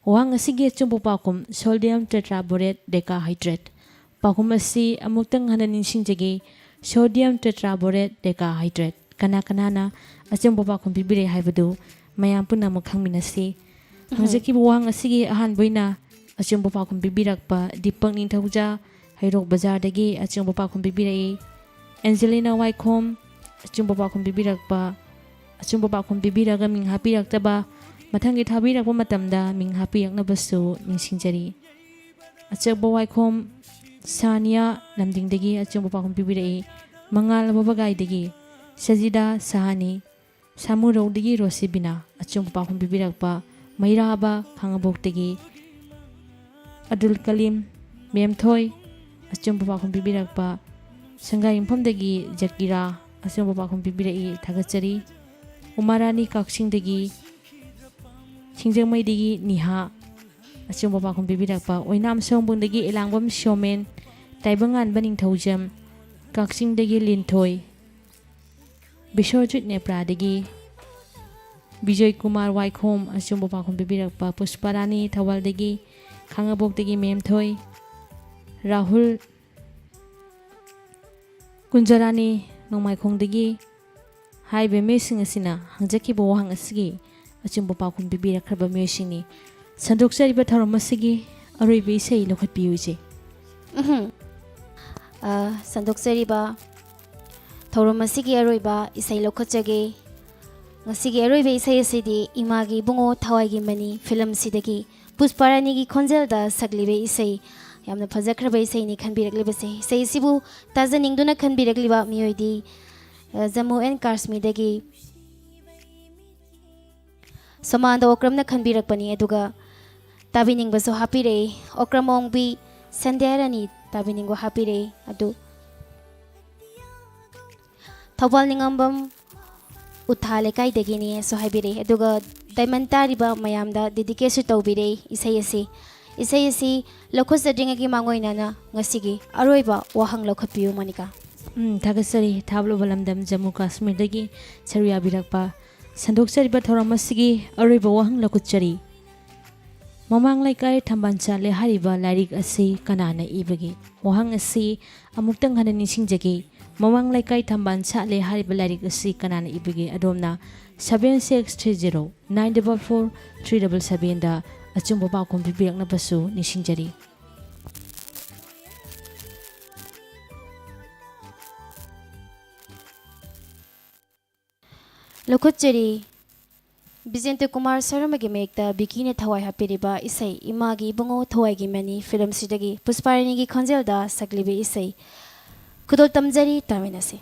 ꯋꯥꯍꯪ ꯑꯁꯤꯒꯤ ꯑꯆꯨꯝꯕ ꯄꯥꯎꯈꯨꯝ: ꯁꯣꯗꯤꯌꯝ ꯇꯦꯇ꯭ꯔꯥꯕꯣꯔꯦꯠ ꯗꯦꯀꯥꯍꯥꯏꯗ꯭ꯔꯦꯠ꯫ ꯄꯥꯎꯈꯨꯝ ꯑꯁꯤ ꯑꯃꯨꯛꯇꯪ ꯍꯟꯅ ꯅꯤꯡꯁꯤꯡꯖꯒꯦ: ꯁꯣꯗꯤꯌꯝ ꯇꯦꯇ꯭ꯔꯥꯕꯣꯔꯦꯠ ꯗꯦꯀꯥꯍꯥꯏꯗ꯭ꯔꯦꯠ꯫ ꯀꯅꯥ ꯀꯅꯥꯅ ꯑꯆꯨꯝꯕ ꯄꯥꯎꯈꯨꯝ ꯄꯤꯕꯤꯔꯦ ꯍꯥꯏꯕꯗꯨ ꯃꯌꯥꯝ ꯄꯨꯝꯅꯃꯛ ꯈꯪꯃꯤꯟꯅꯁꯤ꯫ ꯎꯝ꯫ ꯍꯪꯖꯈꯤꯕ ꯋꯥꯍꯪ ꯑꯁꯤꯒꯤ ꯑꯍꯥꯟꯕ ꯑꯣꯏꯅ ꯑꯆꯨꯝꯕ ꯄꯥꯎꯈꯨꯝ ꯄꯤꯕꯤꯔꯛꯄ ꯗꯤꯄꯛ ꯅꯤꯡꯊꯧꯖꯥ, ꯍꯩꯔꯣꯛ ꯕꯖꯥꯔꯗꯒꯤ ꯑꯆꯨꯝꯕ ꯄꯥꯎꯈꯨꯝ ꯄꯤꯕꯤꯔꯛꯏ꯫ ꯑꯦꯟꯖꯦꯂꯤꯅꯥ ꯋꯥꯏꯈꯣꯝ, ꯑꯆꯨꯝꯕ ꯄꯥꯎꯈꯨꯝ ꯄꯤꯕꯤꯔꯛꯄ, ꯑꯆꯨꯝꯕ ꯄꯥꯎꯈꯨꯝ ꯄꯤꯕꯤꯔꯒ ꯃꯤꯡ ꯍꯥꯞꯄꯤꯔꯛꯇꯕ, ꯃꯊꯪꯒꯤ ꯊꯥꯕꯤꯔꯛꯄ ꯃꯇꯝꯗ ꯃꯤꯡ ꯍꯥꯞꯄꯤꯔꯛꯅꯕꯁꯨ ꯅꯤꯡꯁꯤꯡꯖꯔꯤ꯫ ꯑꯆꯧꯕ ꯋꯥꯏꯈꯣꯝ ꯁꯥꯅꯤꯌꯥ ꯂꯝꯗꯤꯡꯗꯒꯤ ꯑꯆꯨꯝꯕ ꯄꯥꯎꯈꯨꯝ ꯄꯤꯕꯤꯔꯛꯏ꯫ ꯃꯉꯥꯜ ꯋꯥꯕꯒꯥꯏꯗꯒꯤ ꯁꯖꯤꯗꯥ ꯁꯍꯥꯅꯤ, ꯁꯥꯃꯨꯔꯧꯗꯒꯤ ꯔꯣꯁꯤꯕꯤꯅꯥ ꯑꯆꯨꯝꯕ ꯄꯥꯎꯈꯨꯝ ꯄꯤꯕꯤꯔꯛꯄ, ꯃꯩꯔꯥꯕ ꯈꯥꯉꯕꯣꯛꯇꯒꯤ ꯑꯕꯗꯨꯜ ꯀꯂꯤꯝ ꯃꯦꯝꯊꯣꯏ ꯑꯆꯨꯝꯕ ꯄꯥꯎꯈꯨꯝ ꯄꯤꯕꯤꯔꯛꯄ, ꯁꯪꯒꯥꯏ ꯌꯨꯝꯐꯝꯗꯒꯤ ꯖꯀꯤꯔꯥ ꯑꯆꯨꯝꯕ ꯄꯥꯎꯈꯨꯝ ꯄꯤꯕꯤꯔꯛꯏ, ꯊꯥꯒꯠꯆꯔꯤ꯫ ꯎꯃꯥꯔꯥꯅꯤ ꯀꯛꯆꯤꯡꯗꯒꯤ, ꯁꯤꯡꯖꯃꯩꯗꯒꯤ ꯅꯤꯍꯥ ꯑꯆꯨꯝꯕ ꯄꯥꯎꯈꯨꯝ ꯄꯤꯕꯤꯔꯛꯄ, ꯑꯣꯏꯅꯥꯝ ꯁꯣꯝꯕꯨꯡꯗꯒꯤ ꯏꯂꯥꯡꯕꯝ ꯁꯣꯃꯦꯟ, ꯇꯥꯏꯕꯪꯉꯥꯟꯕ ꯅꯤꯡꯊꯧꯖꯝ, ꯀꯛꯆꯤꯡꯗꯒꯤ ꯂꯤꯟꯊꯣꯏ, ꯕꯤꯁ꯭ꯋꯖꯤꯠ ꯅꯦꯄ꯭ꯔꯥꯗꯒꯤ ꯕꯤꯖꯣꯏ ꯀꯨꯃꯥꯔ ꯋꯥꯏꯈꯣꯝ ꯑꯆꯨꯝꯕ ꯄꯥꯎꯈꯨꯝ ꯄꯤꯕꯤꯔꯛꯄ, ꯄꯨꯁꯄꯥꯔꯥꯅꯤ ꯊꯧꯕꯥꯜꯗꯒꯤ, ꯈꯥꯉꯕꯣꯛꯇꯒꯤ ꯃꯦꯝꯊꯣꯏ, ꯔꯥꯍꯨꯜ ꯀꯨꯟꯖꯔꯥꯅꯤ ꯅꯣꯡꯃꯥꯏꯈꯣꯡꯗꯒꯤ꯫ ꯍꯥꯏꯔꯤꯕ ꯃꯤꯑꯣꯏꯁꯤꯡ ꯑꯁꯤꯅ ꯍꯪꯖꯈꯤꯕ ꯋꯥꯍꯪ ꯑꯁꯤꯒꯤ ꯑꯆꯨꯝꯕ ꯄꯥꯎꯈꯨꯝ ꯄꯤꯕꯤꯔꯛꯈ꯭ꯔꯕ ꯃꯤꯑꯣꯏꯁꯤꯡꯅꯤ꯫ ꯁꯟꯗꯣꯛꯆꯔꯤꯕ ꯊꯧꯔꯝ ꯑꯁꯤꯒꯤ ꯑꯔꯣꯏꯕ ꯏꯁꯩ ꯂꯧꯈꯠꯄꯤꯌꯨ, ꯏꯆꯦ꯫ ꯎꯝꯍꯨꯝ꯫ ꯑ, ꯁꯟꯗꯣꯛꯆꯔꯤꯕ ꯊꯧꯔꯝ ꯑꯁꯤꯒꯤ ꯑꯔꯣꯏꯕ ꯏꯁꯩ ꯂꯧꯈꯠꯆꯒꯦ꯫ ꯉꯁꯤꯒꯤ ꯑꯔꯣꯏꯕ ꯏꯁꯩ ꯑꯁꯤꯗꯤ ꯏꯃꯥꯒꯤ ꯏꯕꯨꯡꯉꯣ ꯊꯋꯥꯏꯒꯤ ꯃꯅꯤ ꯐꯤꯂꯝꯁꯤꯗꯒꯤ ꯄꯨꯁꯄꯥꯔꯥꯅꯤꯒꯤ ꯈꯣꯟꯖꯦꯜꯗ ꯁꯛꯂꯤꯕ ꯏꯁꯩ, ꯌꯥꯝꯅ ꯐꯖꯈ꯭ꯔꯕ ꯏꯁꯩꯅꯤ ꯈꯟꯕꯤꯔꯛꯂꯤꯕꯁꯦ꯫ ꯏꯁꯩ ꯑꯁꯤꯕꯨ ꯇꯥꯖꯅꯤꯡꯗꯨꯅ ꯈꯟꯕꯤꯔꯛꯂꯤꯕ ꯃꯤꯑꯣꯏꯗꯤ ꯑ, ꯖꯝꯃꯨ ꯑꯦꯟ ꯀꯥꯁꯃꯤꯔꯗꯒꯤ ꯁꯣꯃꯥꯟꯗ ꯑꯣꯀ꯭ꯔꯝꯅ ꯈꯟꯕꯤꯔꯛꯄꯅꯤ꯫ ꯑꯗꯨꯒ ꯇꯥꯕꯤꯅꯤꯡꯕꯁꯨ ꯍꯥꯞꯄꯤꯔꯛꯏ꯫ ꯑꯣꯀ꯭ꯔꯝ ꯑꯣꯡꯕꯤ ꯁꯟꯙ꯭ꯌꯥꯔꯥꯅꯤ ꯇꯥꯕꯤꯅꯤꯡꯕ ꯍꯥꯞꯄꯤꯔꯛꯏ꯫ ꯑꯗꯨ ꯊꯧꯕꯥꯜ ꯅꯤꯉꯝꯕꯝ ꯎꯊꯥ ꯂꯩꯀꯥꯏꯗꯒꯤꯅꯦꯁꯨ ꯍꯥꯏꯕꯤꯔꯛꯏ꯫ ꯑꯗꯨꯒ ꯗꯥꯏꯃꯟ ꯇꯥꯔꯤꯕ ꯃꯌꯥꯝꯗ ꯗꯦꯗꯤꯀꯦꯠꯁꯨ ꯇꯧꯕꯤꯔꯛꯏ ꯏꯁꯩ ꯑꯁꯤ꯫ ꯏꯁꯩ ꯑꯁꯤ ꯂꯧꯈꯠꯆꯗ꯭ꯔꯤꯉꯩꯒꯤ ꯃꯥꯡꯑꯣꯏꯅꯅ ꯉꯁꯤꯒꯤ ꯑꯔꯣꯏꯕ ꯋꯥꯍꯪ ꯂꯧꯈꯠꯄꯤꯌꯨ, ꯃꯣꯅꯤꯀꯥ꯫ ꯎꯝ, ꯊꯥꯒꯠꯆꯔꯤ꯫ ꯊꯥꯕꯂꯨꯕ ꯂꯝꯗꯝ ꯖꯝꯃꯨ ꯀꯥꯁꯃꯤꯔꯗꯒꯤ ꯁꯔꯨ ꯌꯥꯕꯤꯔꯛꯄ ꯁꯟꯗꯣꯛꯆꯔꯤꯕ ꯊꯧꯔꯝ ꯑꯁꯤꯒꯤ ꯑꯔꯣꯏꯕ ꯋꯥꯍꯪ ꯂꯧꯈꯠꯆꯔꯤ꯫ ꯃꯃꯥꯡ ꯂꯩꯀꯥꯏ ꯊꯝꯕꯥꯜ ꯁꯥꯠꯂꯦ ꯍꯥꯏꯔꯤꯕ ꯂꯥꯏꯔꯤꯛ ꯑꯁꯤ ꯀꯅꯥꯅ ꯏꯕꯒꯦ? ꯋꯥꯍꯪ ꯑꯁꯤ ꯑꯃꯨꯛꯇꯪ ꯍꯟꯅ ꯅꯤꯡꯁꯤꯡꯖꯒꯦ꯫ ꯃꯃꯥꯡ ꯂꯩꯀꯥꯏ ꯊꯝꯕꯥꯜ ꯁꯥꯠꯂꯦ ꯍꯥꯏꯔꯤꯕ ꯂꯥꯏꯔꯤꯛ ꯑꯁꯤ ꯀꯅꯥꯅ ꯏꯕꯒꯦ? ꯑꯗꯣꯝꯅ seven six three zero nine double four three double sevenꯗ ꯑꯆꯨꯝꯕ ꯄꯥꯎꯈꯨꯝ ꯄꯤꯕꯤꯔꯛꯅꯕꯁꯨ ꯅꯤꯡꯁꯤꯡꯖꯔꯤ꯫ ꯂꯧꯈꯠꯆꯔꯤ꯫ ꯕꯤꯖꯦꯟꯇ ꯀꯨꯃꯥꯔ ꯁꯔꯃꯒꯤ ꯃꯌꯦꯛꯇ ꯕꯤꯀꯤꯅ ꯊꯋꯥꯏ ꯍꯥꯞꯄꯤꯔꯤꯕ ꯏꯁꯩ ꯏꯃꯥꯒꯤ ꯏꯕꯨꯡꯉꯣ ꯊꯋꯥꯏꯒꯤ ꯃꯅꯤ ꯐꯤꯂꯝꯁꯤꯗꯒꯤ ꯄꯨꯁꯄꯥꯔꯥꯅꯤꯒꯤ ꯈꯣꯟꯖꯦꯜꯗ ꯁꯛꯂꯤꯕ ꯏꯁꯩ ꯈꯨꯗꯣꯜ ꯇꯝꯖꯔꯤ, ꯇꯥꯃꯤꯟꯅꯁꯤ꯫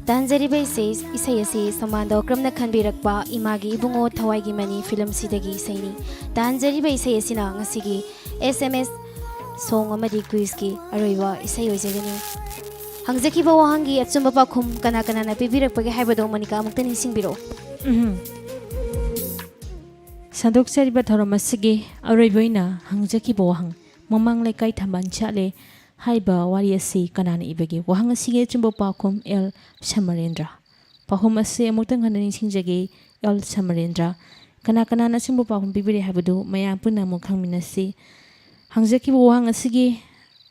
ꯇꯥꯟꯖꯔꯤꯕ ꯏꯁꯩ, ꯏꯁꯩ ꯑꯁꯤ ꯁꯣꯃꯥꯟꯗ ꯑꯣꯀ꯭ꯔꯝꯅ ꯈꯟꯕꯤꯔꯛꯄ ꯏꯃꯥꯒꯤ ꯏꯕꯨꯡꯉꯣ ꯊꯋꯥꯏꯒꯤ ꯃꯅꯤ ꯐꯤꯂꯝꯁꯤꯗꯒꯤ ꯏꯁꯩꯅꯤ꯫ ꯇꯥꯟꯖꯔꯤꯕ ꯏꯁꯩ ꯑꯁꯤꯅ ꯉꯁꯤꯒꯤ ꯑꯦꯁ ꯑꯦꯝ ꯑꯦꯁ ꯁꯣꯡ ꯑꯃꯗꯤ ꯀ꯭ꯋꯤꯖꯀꯤ ꯑꯔꯣꯏꯕ ꯏꯁꯩ ꯑꯣꯏꯖꯒꯅꯤ꯫ ꯍꯪꯖꯈꯤꯕ ꯋꯥꯍꯪꯒꯤ ꯑꯆꯨꯝꯕ ꯄꯥꯎꯈꯨꯝ ꯀꯅꯥ ꯀꯅꯥꯅ ꯄꯤꯕꯤꯔꯛꯄꯒꯦ ꯍꯥꯏꯕꯗꯨ ꯃꯣꯅꯤꯀꯥ ꯑꯃꯨꯛꯇ ꯅꯤꯡꯁꯤꯡꯕꯤꯔꯛꯑꯣ꯫ ꯎꯝ꯫ ꯁꯟꯗꯣꯛꯆꯔꯤꯕ ꯊꯧꯔꯝ ꯑꯁꯤꯒꯤ ꯑꯔꯣꯏꯕ ꯑꯣꯏꯅ ꯍꯪꯖꯈꯤꯕ ꯋꯥꯍꯪ, "ꯃꯃꯥꯡ ꯂꯩꯀꯥꯏ ꯊꯝꯕꯥꯜ ꯁꯥꯠꯂꯦ" ꯍꯥꯏꯕ ꯋꯥꯔꯤ ꯑꯁꯤ ꯀꯅꯥꯅ ꯏꯕꯒꯦ? ꯋꯥꯍꯪ ꯑꯁꯤꯒꯤ ꯑꯆꯨꯝꯕ ꯄꯥꯎꯈꯨꯝ ꯑꯦꯜ ꯁꯃꯔꯦꯟꯗ꯭ꯔ꯫ ꯄꯥꯎꯈꯨꯝ ꯑꯁꯤ ꯑꯃꯨꯛꯇꯪ ꯍꯟꯅ ꯅꯤꯡꯁꯤꯡꯖꯒꯦ, ꯑꯦꯜ ꯁꯃꯔꯦꯟꯗ꯭ꯔ꯫ ꯀꯅꯥ ꯀꯅꯥꯅ ꯑꯆꯨꯝꯕ ꯄꯥꯎꯈꯨꯝ ꯄꯤꯕꯤꯔꯦ ꯍꯥꯏꯕꯗꯨ ꯃꯌꯥꯝ ꯄꯨꯟꯅ ꯑꯃꯨꯛ ꯈꯪꯃꯤꯟꯅꯁꯤ꯫ ꯍꯪꯖꯈꯤꯕ ꯋꯥꯍꯪ ꯑꯁꯤꯒꯤ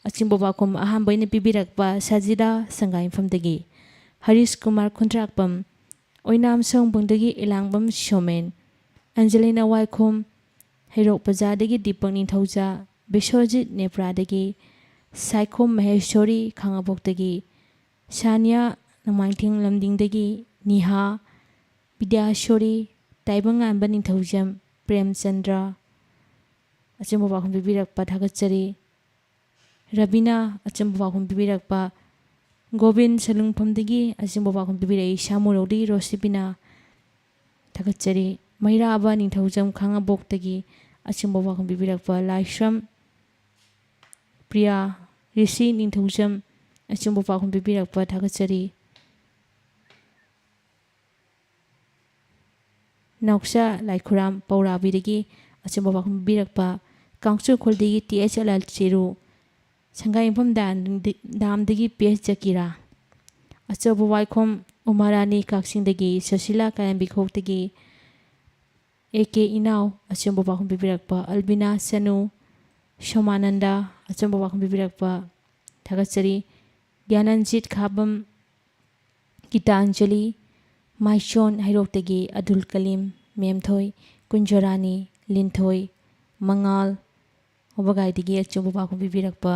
ꯑꯆꯨꯝꯕ ꯄꯥꯎꯈꯨꯝ ꯑꯍꯥꯟꯕ ꯑꯣꯏꯅ ꯄꯤꯕꯤꯔꯛꯄ ꯁꯖꯤꯗꯥ ꯁꯪꯒꯥꯏꯌꯨꯝꯐꯝꯗꯒꯤ, ꯍꯔꯤꯁ ꯀꯨꯃꯥꯔ ꯈꯨꯟꯗ꯭ꯔꯥꯛꯄꯝ, ꯑꯣꯏꯅꯥꯝ ꯁꯣꯡꯕꯨꯡꯗꯒꯤ ꯏꯂꯥꯡꯕꯝ ꯁꯣꯃꯦꯟ, ꯑꯦꯟꯖꯦꯂꯤꯅꯥ ꯋꯥꯏꯈꯣꯝ, ꯍꯩꯔꯣꯛ ꯕꯖꯥꯔꯗꯒꯤ ꯗꯤꯄꯛ ꯅꯤꯡꯊꯧꯖꯥ, ꯕꯤꯁ꯭ꯋꯖꯤꯠ ꯅꯦꯄ꯭ꯔꯥꯗꯒꯤ, ꯁꯥꯏꯈꯣꯝ ꯃꯍꯦꯁꯣꯔꯤ ꯈꯥꯉꯕꯣꯛꯇꯒꯤ, ꯁꯥꯅꯤꯌꯥ ꯅꯣꯡꯃꯥꯏꯊꯦꯝ ꯂꯝꯗꯤꯡꯗꯒꯤ, ꯅꯤꯍꯥ, ꯕꯤꯗ꯭ꯌꯥꯁꯣꯔꯤ, ꯇꯥꯏꯕꯪꯉꯥꯟꯕ ꯅꯤꯡꯊꯧꯖꯝ, ꯄ꯭ꯔꯦꯝꯆꯟꯗ꯭ꯔ꯫ ꯑꯆꯨꯝꯕ ꯄꯥꯎꯈꯨꯝ ꯄꯤꯕꯤꯔꯛꯄ ꯊꯥꯒꯠꯆꯔꯤ꯫ ꯔꯕꯤꯅꯥ ꯑꯆꯨꯝꯕ ꯄꯥꯎꯈꯨꯝ ꯄꯤꯕꯤꯔꯛꯄ, ꯒꯣꯕꯤꯟ ꯁꯂꯨꯡꯐꯝꯗꯒꯤ ꯑꯆꯨꯝꯕ ꯄꯥꯎꯈꯨꯝ ꯄꯤꯕꯤꯔꯛꯏ, ꯁꯥꯃꯨꯔꯧꯗꯤ ꯔꯣꯁꯤꯕꯤꯅꯥ꯫ ꯊꯥꯒꯠꯆꯔꯤ꯫ ꯃꯩꯔꯥꯕ ꯅꯤꯡꯊꯧꯖꯝ ꯈꯥꯉꯕꯣꯛꯇꯒꯤ ꯑꯆꯨꯝꯕ ꯄꯥꯎꯈꯨꯝ ꯄꯤꯕꯤꯔꯛꯄ, ꯂꯥꯏꯁ꯭ꯔꯝ ꯄ꯭ꯔꯤꯌꯥ, ꯔꯤꯁꯤ ꯅꯤꯡꯊꯧꯖꯝ ꯑꯆꯨꯝꯕ ꯄꯥꯎꯈꯨꯝ ꯄꯤꯕꯤꯔꯛꯄ ꯊꯥꯒꯠꯆꯔꯤ꯫ ꯅꯥꯎꯆꯥ ꯂꯥꯏꯈꯨꯔꯥꯝ ꯄꯧꯔꯥꯕꯤꯗꯒꯤ ꯑꯆꯨꯝꯕ ꯄꯥꯎꯈꯨꯝ ꯄꯤꯕꯤꯔꯛꯄ, ꯀꯥꯡꯆꯨꯈꯣꯜꯗꯒꯤ T H L L Chiru, ꯁꯪꯒꯥꯏꯌꯨꯝꯐꯝ ꯗꯥꯝ-, ꯗꯥꯝꯗꯒꯤ ꯄꯤ ꯑꯩꯆ ꯖꯀꯤꯔꯥ, ꯑꯆꯧꯕ ꯋꯥꯏꯈꯣꯝ ꯎꯃꯥꯔꯥꯅꯤ ꯀꯛꯆꯤꯡꯗꯒꯤ, ꯁꯨꯁꯤꯂꯥ ꯀꯥꯌꯥꯝꯕꯤꯈꯣꯛꯇꯒꯤ ꯑꯦ ꯀꯦ ꯏꯅꯥꯎ ꯑꯆꯨꯝꯕ ꯄꯥꯎꯈꯨꯝ ꯄꯤꯕꯤꯔꯛꯄ, ꯑꯜꯕꯤꯅꯥ ꯁꯅꯨ, ꯁꯣꯃꯥꯅꯟꯗ ꯑꯆꯨꯝꯕ ꯄꯥꯎꯈꯨꯝ ꯄꯤꯕꯤꯔꯛꯄ ꯊꯥꯒꯠꯆꯔꯤ꯫ ꯒ꯭ꯌꯥꯅꯟꯖꯤꯠ ꯈꯥꯕꯝ, ꯒꯤꯇꯥꯟꯖꯂꯤ, ꯃꯥꯏꯁꯣꯟ ꯍꯩꯔꯣꯛꯇꯒꯤ ꯑꯗꯨꯜ ꯀꯂꯤꯝ, ꯃꯦꯝꯊꯣꯏ, ꯀꯨꯟꯖꯔꯥꯅꯤ, ꯂꯤꯟꯊꯣꯏ, ꯃꯉꯥꯜ, ꯋꯥꯕꯒꯥꯏꯗꯒꯤ ꯑꯆꯨꯝꯕ ꯄꯥꯎꯈꯨꯝ ꯄꯤꯕꯤꯔꯛꯄ,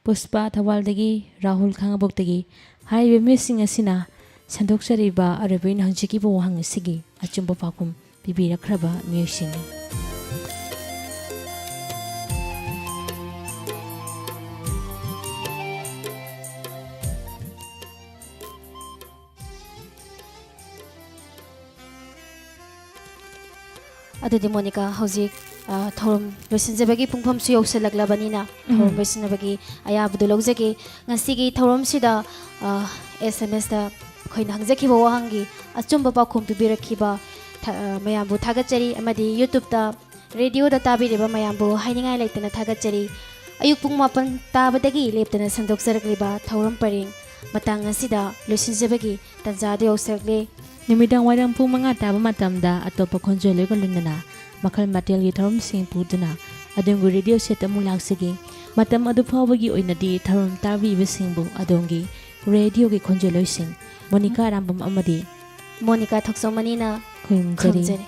ꯄꯨꯁꯄꯥ ꯊꯧꯕꯥꯜꯗꯒꯤ, ꯔꯥꯍꯨꯜ ꯈꯥꯉꯕꯣꯛꯇꯒꯤ꯫ ꯍꯥꯏꯔꯤꯕ ꯃꯤꯑꯣꯏꯁꯤꯡ ꯑꯁꯤꯅ ꯁꯟꯗꯣꯛꯆꯔꯤꯕ ꯑꯔꯣꯏꯕ ꯑꯣꯏꯅ ꯍꯪꯖꯈꯤꯕ ꯋꯥꯍꯪ ꯑꯁꯤꯒꯤ ꯑꯆꯨꯝꯕ ꯄꯥꯎꯈꯨꯝ ꯄꯤꯕꯤꯔꯛꯈ꯭ꯔꯕ ꯃꯤꯑꯣꯏꯁꯤꯡꯅꯤ꯫ ꯑꯗꯨꯗꯤ ꯃꯣꯅꯤꯀꯥ, ꯍꯧꯖꯤꯛ ꯑ, ꯊꯧꯔꯝ ꯂꯣꯏꯁꯤꯟꯖꯕꯒꯤ ꯄꯨꯡꯐꯝꯁꯨ ꯌꯧꯁꯤꯜꯂꯛꯂꯕꯅꯤꯅ, ꯊꯧꯔꯝ ꯎꯝ꯫ ꯂꯣꯏꯁꯤꯟꯅꯕꯒꯤ ꯑꯌꯥꯕꯗꯨ ꯂꯧꯖꯒꯦ꯫ ꯉꯁꯤꯒꯤ ꯊꯧꯔꯝꯁꯤꯗ, ꯑ, ꯑꯦꯁ ꯑꯦꯝ ꯑꯦꯁꯇ ꯑꯩꯈꯣꯏꯅ ꯍꯪꯖꯈꯤꯕ ꯋꯥꯍꯪꯒꯤ ꯑꯆꯨꯝꯕ ꯄꯥꯎꯈꯨꯝ ꯄꯤꯕꯤꯔꯛꯈꯤꯕ ꯊ-, ꯑ, ꯃꯌꯥꯝꯕꯨ ꯊꯥꯒꯠꯆꯔꯤ, ꯑꯃꯗꯤ YouTubeꯇ ꯔꯦꯗꯤꯑꯣꯗ ꯇꯥꯕꯤꯔꯤꯕ ꯃꯌꯥꯝꯕꯨ ꯍꯥꯏꯅꯤꯡꯉꯥꯏ ꯂꯩꯇꯅ ꯊꯥꯒꯠꯆꯔꯤ꯫ ꯑꯌꯨꯛ ꯄꯨꯡ ꯃꯥꯄꯟ ꯇꯥꯕꯗꯒꯤ ꯂꯦꯞꯇꯅ ꯁꯟꯗꯣꯛꯆꯔꯛꯂꯤꯕ ꯊꯧꯔꯝ ꯄꯔꯦꯡ ꯃꯇꯥꯡ ꯑꯁꯤꯗ ꯂꯣꯏꯁꯤꯟꯖꯕꯒꯤ ꯇꯥꯟꯖꯥꯗꯨ ꯌꯧꯁꯤꯜꯂꯛꯂꯦ꯫ ꯅꯨꯃꯤꯗꯥꯡ ꯋꯥꯏꯔꯝ ꯄꯨꯡ ꯃꯉꯥ ꯇꯥꯕ ꯃꯇꯝꯗ ꯑꯇꯣꯞꯄ ꯈꯣꯟꯖꯦꯜ ꯑꯣꯏꯒ ꯂꯣꯏꯅꯅ ꯃꯈꯜ ꯃꯊꯦꯜꯒꯤ ꯊꯧꯔꯝꯁꯤꯡ ꯄꯨꯗꯨꯅ ꯑꯗꯣꯝꯒꯤ ꯔꯦꯗꯤꯑꯣ ꯁꯦꯠꯇ ꯑꯃꯨꯛ ꯂꯥꯛꯆꯒꯦ꯫ ꯃꯇꯝ ꯑꯗꯨ ꯐꯥꯎꯕꯒꯤ ꯑꯣꯏꯅꯗꯤ ꯊꯧꯔꯝ ꯇꯥꯕꯤꯕꯁꯤꯡꯕꯨ ꯑꯗꯣꯝꯒꯤ ꯔꯦꯗꯤꯑꯣꯒꯤ ꯈꯣꯟꯖꯦꯜꯂꯣꯏꯁꯤꯡ ꯃꯣꯅꯤꯀꯥ ꯑꯔꯥꯝꯕꯝ ꯑꯃꯗꯤ ꯃꯣꯅꯤꯀꯥ ꯊꯣꯛꯆꯣꯝ ꯑꯅꯤꯅ ꯈꯨꯔꯨꯝꯖꯔꯤ꯫ ꯈꯨꯔꯨꯝꯖꯔꯤ꯫